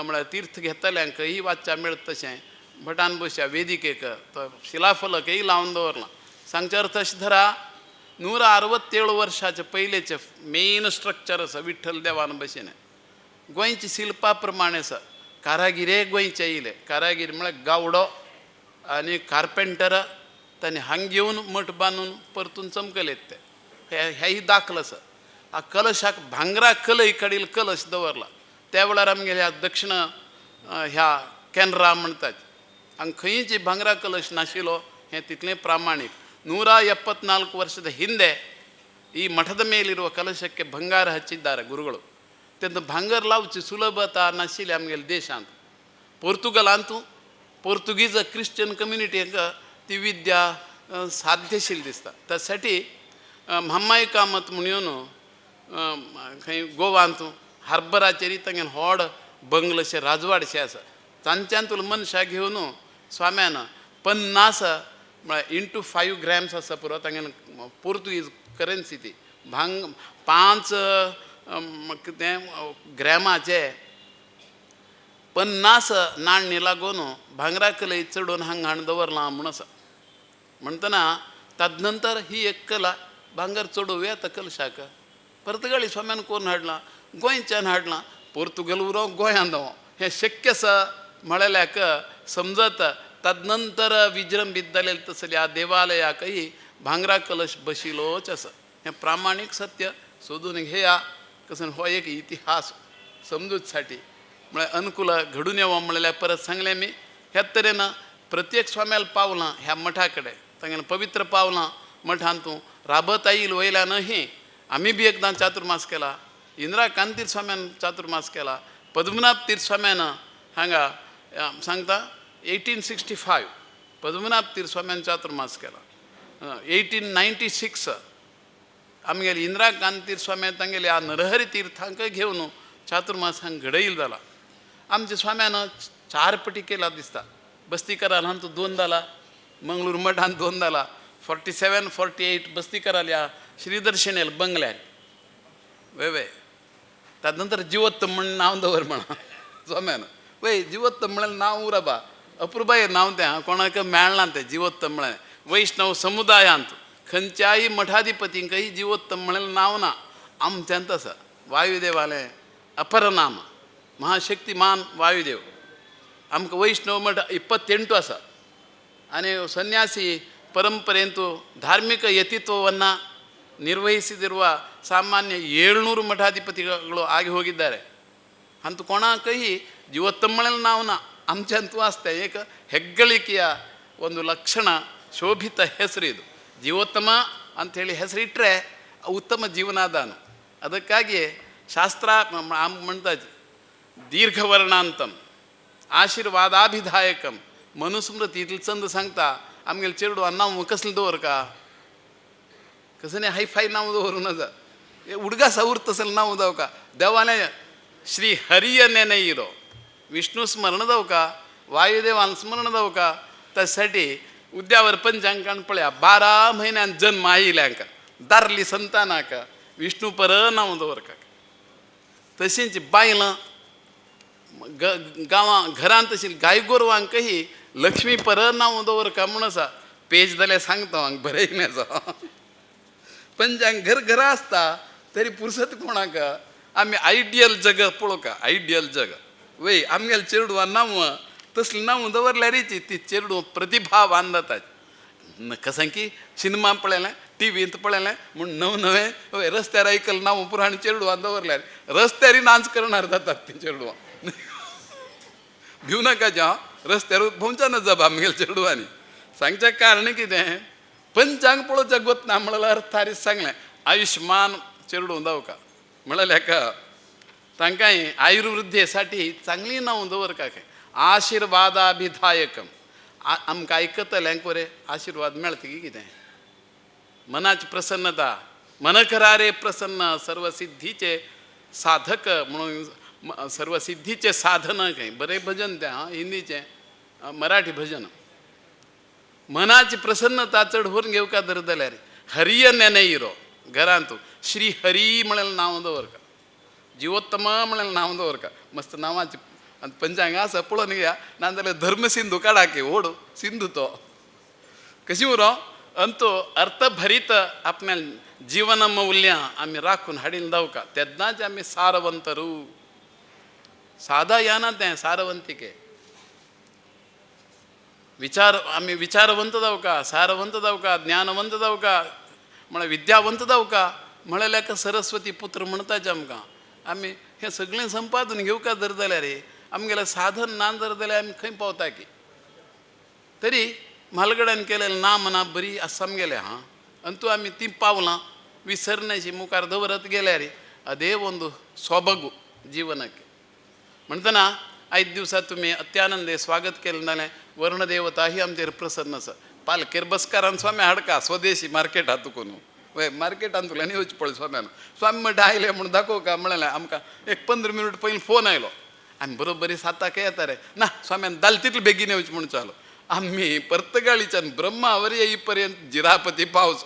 S4: म्हळ्यार तीर्थ घेतल्यांक ही वाच्च्या मेळत तशें भटान बसच्या वेदिकेक तो शिलाफलकय लावन दवरला. सांगचे अर्थ अशें धरा 167 वर्षाचे पयलेचें मेन स्ट्रक्चर आसा विठ्ठल देवान भशेन गोंयची शिल्पा प्रमाणे आसा. कारागिरे गोंयचे येयले, कारागीर म्हळ्यार गावडो आनी कार्पेंटर, तांणी हांग घेवन मठ बांदून परतून चमकलेत ते. हेय दाखल आसा. आ कलशाक भांगरा कलय काडील कलश दवरला. त्या वेळार आमगेल्या दक्षिण ह्या केनरा म्हणटात हांगा खंयची भांगरा कलश नाशिल्लो हें तितलें ಪ್ರಾಮಾಣಿಕ. 174 ವರ್ಷದ ಹಿಂದೆ ಈ ಮಠದ ಮೇಲಿರುವ ಕಲಶಕ್ಕೆ ಬಂಗಾರ ಹಚ್ಚಿದ್ದಾರೆ ಗುರುಗಳು. तेन्ना भांगर लावची सुलभता नाशिल्ली आमगेल्या देशांत. पोर्तुगलांतू पोर्तुगीज क्रिश्चन कम्युनिटीक ती विद्या साध्यशील दिसता. त्यासाठी म्हाम्माई कामत म्हूण येवन खंय गोवांत हार्बराचेर तांगेलें व्हड बंगलशें राजवाडशें आसा. तांच्यांतूल मनशां घेवन स्वाम्यान 50 म्हळ्यार इंटू 5 ग्रॅम्स आसा पुरो तांगेलें पोर्तुगीज करन्सी ती भांग 5 कितें ग्रॅमाचे 50 नाण्णी लागून भांगरा कलय चडोवन हांगा हाडून दवरलां म्हूण आसा. म्हणटना तदनंतर ही एक कला भांगर चडोवया येता कलशाक. पर्तगाळी स्वाम्यान कोण हाडलां, गोंयच्यान हाडलां, पोर्तुगल उरो गोंयांत दवो हें शक्य आसा म्हळ्याक समजत. तदनंतर विजृंभीत जालें तसल्या ह्या देवालयाकय भांगरा कलश बशिल्लोच आसा. हें प्रामाणीक सत्य सोदून घेया कसं हो एक इतिहास समजूसाठी म्हळ्यार अनुकूल घडून येवो म्हणल्यार परत सांगलें मी. ह्या तरेन प्रत्येक स्वाम्याला पावलां ह्या मठा कडेन तांगेलें पवित्र पावलां मठांतू राबत आईल वयल्यानही आमी बी एकदां चातुर्मास केला. इंदिरा कांतीर स्वाम्यान चातुर्मास केला. पद्मनाभ तीर्थ स्वाम्यान हांगा सांगता 1865 पद्मनाभ तीर्थ स्वाम्यान चातुर्मास केला. 1896 आमगेले इंदिरा कांतीर स्वाम्यान तांगेले ह्या नरहरी तीर्थांक घेवन चातुर्मास हांगा घडयल जाला. आमच्या स्वाम्यान 4 पटी केला दिसता. बस्तीकराल हांतू 2 जाला, मंगळूर मठान 2 जाला, 47 48 बस्तीकराल ह्या श्रीदर्शनेल बंगल्यार वय वय. त्यानंतर जिवोत्तम म्हण नांव दवर म्हणा स्वाम्यान वय जिवोत्तम म्हळ्यार नांव उरबा अपुरबाये नांव तें कोणाक मेळना तें जिवोत्तम म्हळ्यार. वैष्णव समुदायांत खंयच्याय मठाधिपतींकय जिवोत्तम म्हळ्यार नांव ना, आमच्यांत आसा. वायुदेवालें अपरनाम महाशक्तिमान वायुदेव. आमकां वैष्णव मठ 28 आसा आनी ಸನ್ಯಾಸಿ ಪರಂಪರೆಯಂತೂ ಧಾರ್ಮಿಕ ಯತಿತ್ವವನ್ನು ನಿರ್ವಹಿಸಿದಿರುವ ಸಾಮಾನ್ಯ 700 ಮಠಾಧಿಪತಿಗಳು ಆಗಿ ಹೋಗಿದ್ದಾರೆ. ಅಂತು ಕೊಣಾಕೈ ಜೀವೋತ್ತಮಗಳಲ್ಲಿ ನಾವು ಆಮಚಂತೂ ಆಸ್ತೆ ಏಕ ಹೆಗ್ಗಳಿಕೆಯ ಒಂದು ಲಕ್ಷಣ ಶೋಭಿತ ಹೆಸರು ಇದು. ಜೀವೋತ್ತಮ ಅಂಥೇಳಿ ಹೆಸರಿಟ್ಟರೆ ಉತ್ತಮ ಜೀವನಾದಾನ. ಅದಕ್ಕಾಗಿ ಶಾಸ್ತ್ರ म्हणतात दीर्घवर्णांतम आशीर्वादाभिधायकम मनुस्मृती इतलें चंद सांगता आमगेले चेडवान नांव कसलें दवर का कसं नाही हायफाय नांव दवरूं नजा उडगासा उरत तसलें नांव दवका देवाने श्री हरिय नेने इरो विष्णू स्मरण दवका वायुदेवान स्मरण दवका. त्यासाठी उद्यावर पंचांकान पळया 12 म्हयन्यान जन्म आयिल्ल्यांक दारली संतानाक विष्णू पर नांव दवरका. तशींच बायलां गांवां घरांत तशी गाय गोरवांकही लक्ष्मी पर नांव दवरका म्हूण आसा. पेज जाल्यार सांगता हांगा बरयलें आसा. पंचांग घर घरा आसता तरी पुरसत कोणाक आमी आयडियल जग पळोवका आयडियल जग वय आमगेले चेडवां नांव तसलीं नांव दवरल्यारीच ती चेडूं प्रतिभावान जातात. कशें की सिनेमा पळयलें टिवींत पळयलें म्हूण नव नवें वय रस्त्यार आयकलें नांव पुराण चेडवां दवरल्यार रस्त्यारय नाच करणार जातात ती चेडवां. भिवू नाका ज्या रस्त्यार भोंवच्या ना जब आमगेल्या चेडवांनी. सांगचें कारण कितें पंचांग पळोवच्या गोत ना म्हणल्यार अर्थ हारीच सांगलें आयुष्मान चेडूं दवका म्हणल्यार हेका तांकांय आयुर्वृद्धीसाठी चांगली नांव दवरका खंय आशिर्वादाभिधायकम. आमकां आयकतल्यांक बरें आशिर्वाद मेळटा की कितें मनाची प्रसन्नता मन करारे प्रसन्न सर्वसिद्धीचे साधक म्हणून सर्व सिद्धीचें साधन खंय बरें भजन तें आं, हिंदीचें मराठी भजन. मनाची प्रसन्नता चड व्हरून घेवका धर जाल्यार हरिय नेनैरो घरांत श्री हरी म्हणलें नांव दवरका, जिवोत्तम म्हणलें नांव दवरका. मस्त नांवाची आनी पंचांग आसा पळोवन घेया, नाजाल्यार धर्मसिंधू काडा की व्हड सिंधू तो कशी उरो अंतू अर्थभरीत आपल्या जीवन मौल्यां आमी राखून हाडीन दावका तेन्नाच आमी सारवंतरू. सादा याना तें सारवंतिके विचार आमी विचारवंत जावका, सारवंत जावका, ज्ञानवंत जावका, म्हळ्यार विद्यावंत जावका म्हणल्यार सरस्वती पुत्र म्हणटाचे आमकां. आमी हें सगळें संपादून घेवका जर जाल्यार आमगेलें साधन ना जर जाल्यार आमी खंय पावता की. तरी म्हालगड्यान केलेलें ना मना बरी आसा आमगेलें हां, आनी तूं आमी तीं पावलां विसरण्याची मुखार दवरत गेल्यार अदे ಒಂದು ಸೊಬಗು ಜೀವನಕ್ಕೆ. म्हणटना आयज दिवसा तुमी अत्यानंदे स्वागत केलें जाल्यार वर्णदेवता ही आमचेर प्रसन्न आसा. पालकेर बसकारान स्वामी हाडका स्वदेशी मार्केटांत तुका न्हू वय मार्केटान तुल्यान येवचें पडलें स्वाम्यान. स्वामी म्हणटा आयले म्हूण दाखोव का म्हणलें आमकां एक 15 मिनट पयलीं फोन आयलो आनी बरोबरी 7 येता रे ना स्वाम्यान दाल तितले बेगीन येवचें म्हूण चालो. आमी पर्तगाळीच्यान ब्रह्मावर येई पर्यंत जिरापती पावस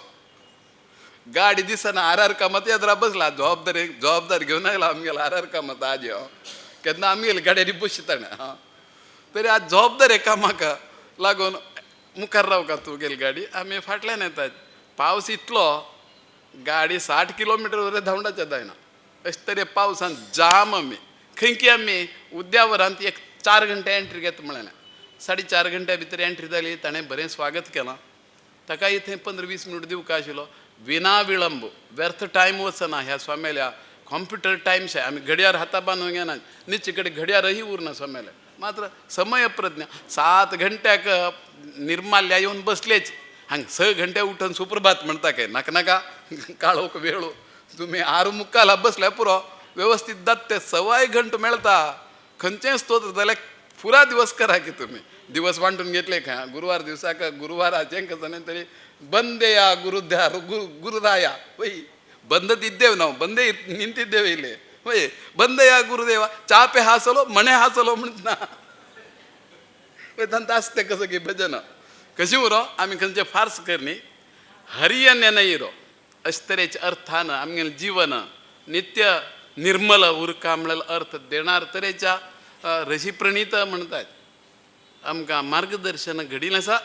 S4: गाडी दिसना. आर आर कामत येदरा बसला जबाबदारी जबाबदारी घेवन आयला आमगेलो आर आर कामत आज हो केन्ना आमगेली गाडयेनी बसता हां, तरी आज जबाबदारी कामाक लागून मुखार रावका तूं गेली गाडी आमी फाटल्यान येतात. पावस इतलो गाडी 60 किलोमिटर वयर धांवडाचें जायना अशें तरे पावसान जाम आमी खंय की आमी उद्यावरांत एक 4 घंटे एंट्री घेता म्हणलें 4.5 घंट्या भितर एंट्री जाली. ताणें बरें स्वागत केलां ताका थंय 15-20 मिनट दिवका आशिल्लो विना विळंब व्यर्थ टायम वचना. ह्या स्वाम्याल्या कॉम्प्युटर टायम शे आमी घडयार हाता बांदून घेना निचे कडेन घडयारही उरना स्वाम्याल्या. मात्र समय प्रज्ञा 7 घंट्याक निर्माल्या येवन बसलेच हांगा 6 घंटे उठून सुप्रभात म्हणटा काय नाका नाका काळोख वेळो तुमी 6:45 बसल्या पुरो व्यवस्थित जाता ते 1.25 घंटो मेळटा. खंयचें स्तोत्र जाल्यार पुरा दिवस करा की तुमी दिवस वांटून घेतले खंय गुरुवार दिवसाक गुरुवाराचें कसं तरी ಬಂದೆಯ ಗುರುದ್ಯಾರು ಗುರು ಗುರುರಾಯ ಒಯ್ ಬಂದದಿದ್ದೇವೆ ನಾವು, ಬಂದೇ ನಿಂತಿದ್ದೇವೆ ಇಲ್ಲಿ ಒಯ್ ಬಂದೆಯ ಗುರುದೇವ ಚಾಪೆ ಹಾಸಲು ಮಣೆ ಹಾಸಲು म्हणटा ತಂತ आसते कसं की भजन कशी उरो आमी खंयचे फार्स करनी हरिय नेनैरो अशे तरेचे अर्थान आमगेलें जीवन नित्य निर्मल उरका म्हणल्यार अर्थ देणार तरेच्या ऋषी प्रणीत म्हणटात आमकां मार्गदर्शन घडिल्लें आसा.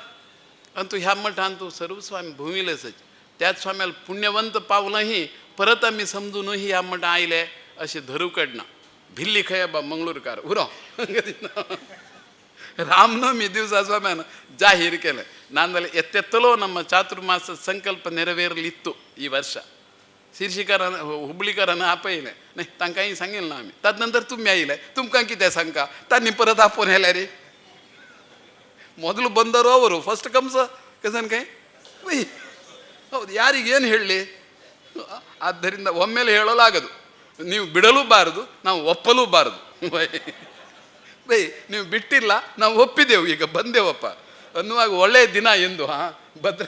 S4: आनी तूं ह्या मठान तूं सर्व स्वामी भुंविल्ले आसाच त्याच स्वाम्याल पुण्यवंत पावलांही परत आमी समजूनही ह्या मठां आयले अशें धरूं कडना. भिल्ली खंय बा मंगळूरकार उरो रामनवमी दिवसा स्वाम्यान जाहीर केलें नाजाल्यार ಎತ್ತೆತ್ತಲೋ ನಮ್ಮ ಚಾತುರ್ಮಾಸ ಸಂಕಲ್ಪ ನೆರವೇರಲಿತ್ತು ಈ ವರ್ಷ. शिरशीकारान हुबळीकारान आपयलें न्ही तांकांय सांगिल्लें ना आमी तद नंतर तुमी आयले तुमकां कितें सांगका तांणी परत आपोवन येयले रे ಮೊದಲು ಬಂದರು ಅವರು ಫಸ್ಟ್ ಕಮ್ಸ ಕಸನ್ ಕೈ ಹೌದು ಯಾರಿಗೇನು ಹೇಳಲಿ. ಆದ್ದರಿಂದ ಒಮ್ಮೆಲೆ ಹೇಳಲಾಗದು, ನೀವು ಬಿಡಲೂ ಬಾರದು ನಾವು ಒಪ್ಪಲೂ ಬಾರದು. ಬೈ ನೀವು ಬಿಟ್ಟಿಲ್ಲ ನಾವು ಒಪ್ಪಿದೆವು ಈಗ ಬಂದೆವಪ್ಪ ಅನ್ನುವಾಗ ಒಳ್ಳೆಯ ದಿನ ಎಂದು ಹಾಂ ಭದ್ರ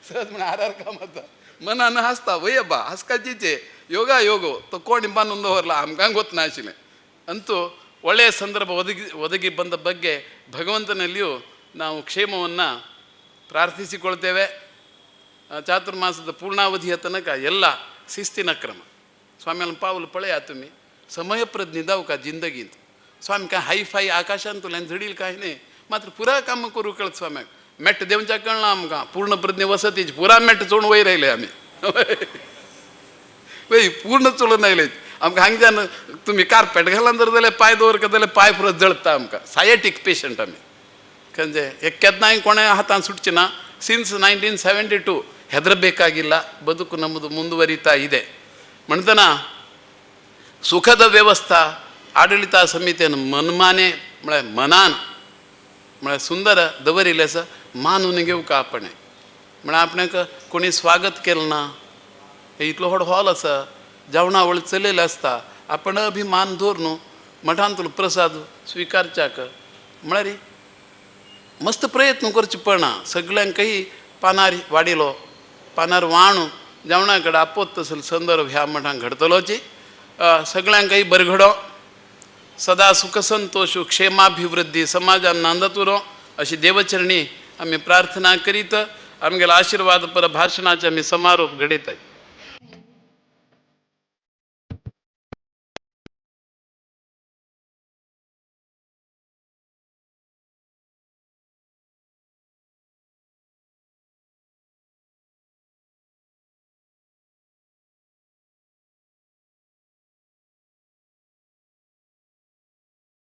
S4: सहज म्हण आर आर कामत मनान हासता वय बा हासकाचीचे ಯೋಗ ಯೋಗೋ ತಕ್ಕೊಂಡು बांदून दवरला आमकां ಗೊತ್ತನಾशिल्लें. ಅಂತೂ ಒಳ್ಳೆಯ ಸಂದರ್ಭ ಒದಗಿ ಒದಗಿ ಬಂದ ಬಗ್ಗೆ ಭಗವಂತನಲ್ಲಿಯೂ ನಾವು ಕ್ಷೇಮವನ್ನು ಪ್ರಾರ್ಥಿಸಿಕೊಳ್ತೇವೆ. ಚಾತುರ್ಮಾಸದ ಪೂರ್ಣಾವಧಿಯ ತನಕ ಎಲ್ಲ ಶಿಸ್ತಿನ ಕ್ರಮ. स्वाम्याला पावल पळया तुमी समय प्रज्ञ दावका जिंदगींत. स्वामी काय हाय फाय आकाशांतल्यान झडील काय न्ही मात्र पुरा काम करूं कळत स्वाम्याक मेट देवच्या कळना आमकां पूर्ण प्रज्ञ वसतीच पुरा मेट चोण वयर आयले आमी वय पूर्ण चोडून आयले आमकां हांगच्यान तुमी कार्पेट घालान जर जाल्यार पांय दवरता जाल्यार पांय पुरो जळता आमकां. सायटीक पेशंट आमी खंयचे एक केन्नाय कोणें हातान सुटचे ना. ಸಿನ್ಸ್ 1972 ಹೆದರಬೇಕಾಗಿಲ್ಲ, ಬದುಕು ನಮ್ಮದು ಮುಂದುವರಿತಾ ಇದೆ. म्हणटना ಸುಖದ ವ್ಯವಸ್ಥಾ ಆಡಳಿತ ಸಮಿತಿಯನ್ನು ಮನ್ಮಾನೆ म्हळ्यार मनान म्हळ्यार सुंदर दवरिल्लें आसा मानून घेवका आपणें म्हळ्यार आपणाक कोणी स्वागत केलें ना इतलो व्हड हॉल आसा जेवणावळ चलयलें आसता आपण अभिमान दवर न्हू मठांतलो प्रसाद स्विकारच्याक म्हळ्यार मस्त प्रयत्न करचे पडना. सगळ्यांकय पानार वाडिलो पानार वाणू जेवणा कडेन आपोत तसलो संदर्भ ह्या मठांत घडतलोची. सगळ्यांकय बरगडो सदा सुखसंतोश क्षेमाभिवृद्धी समाजान नांदत उरो अशी देवचरणी आमी प्रार्थना करीत आमगेलो आशिर्वाद पर भाशणाचे आमी समारोप घडयतात.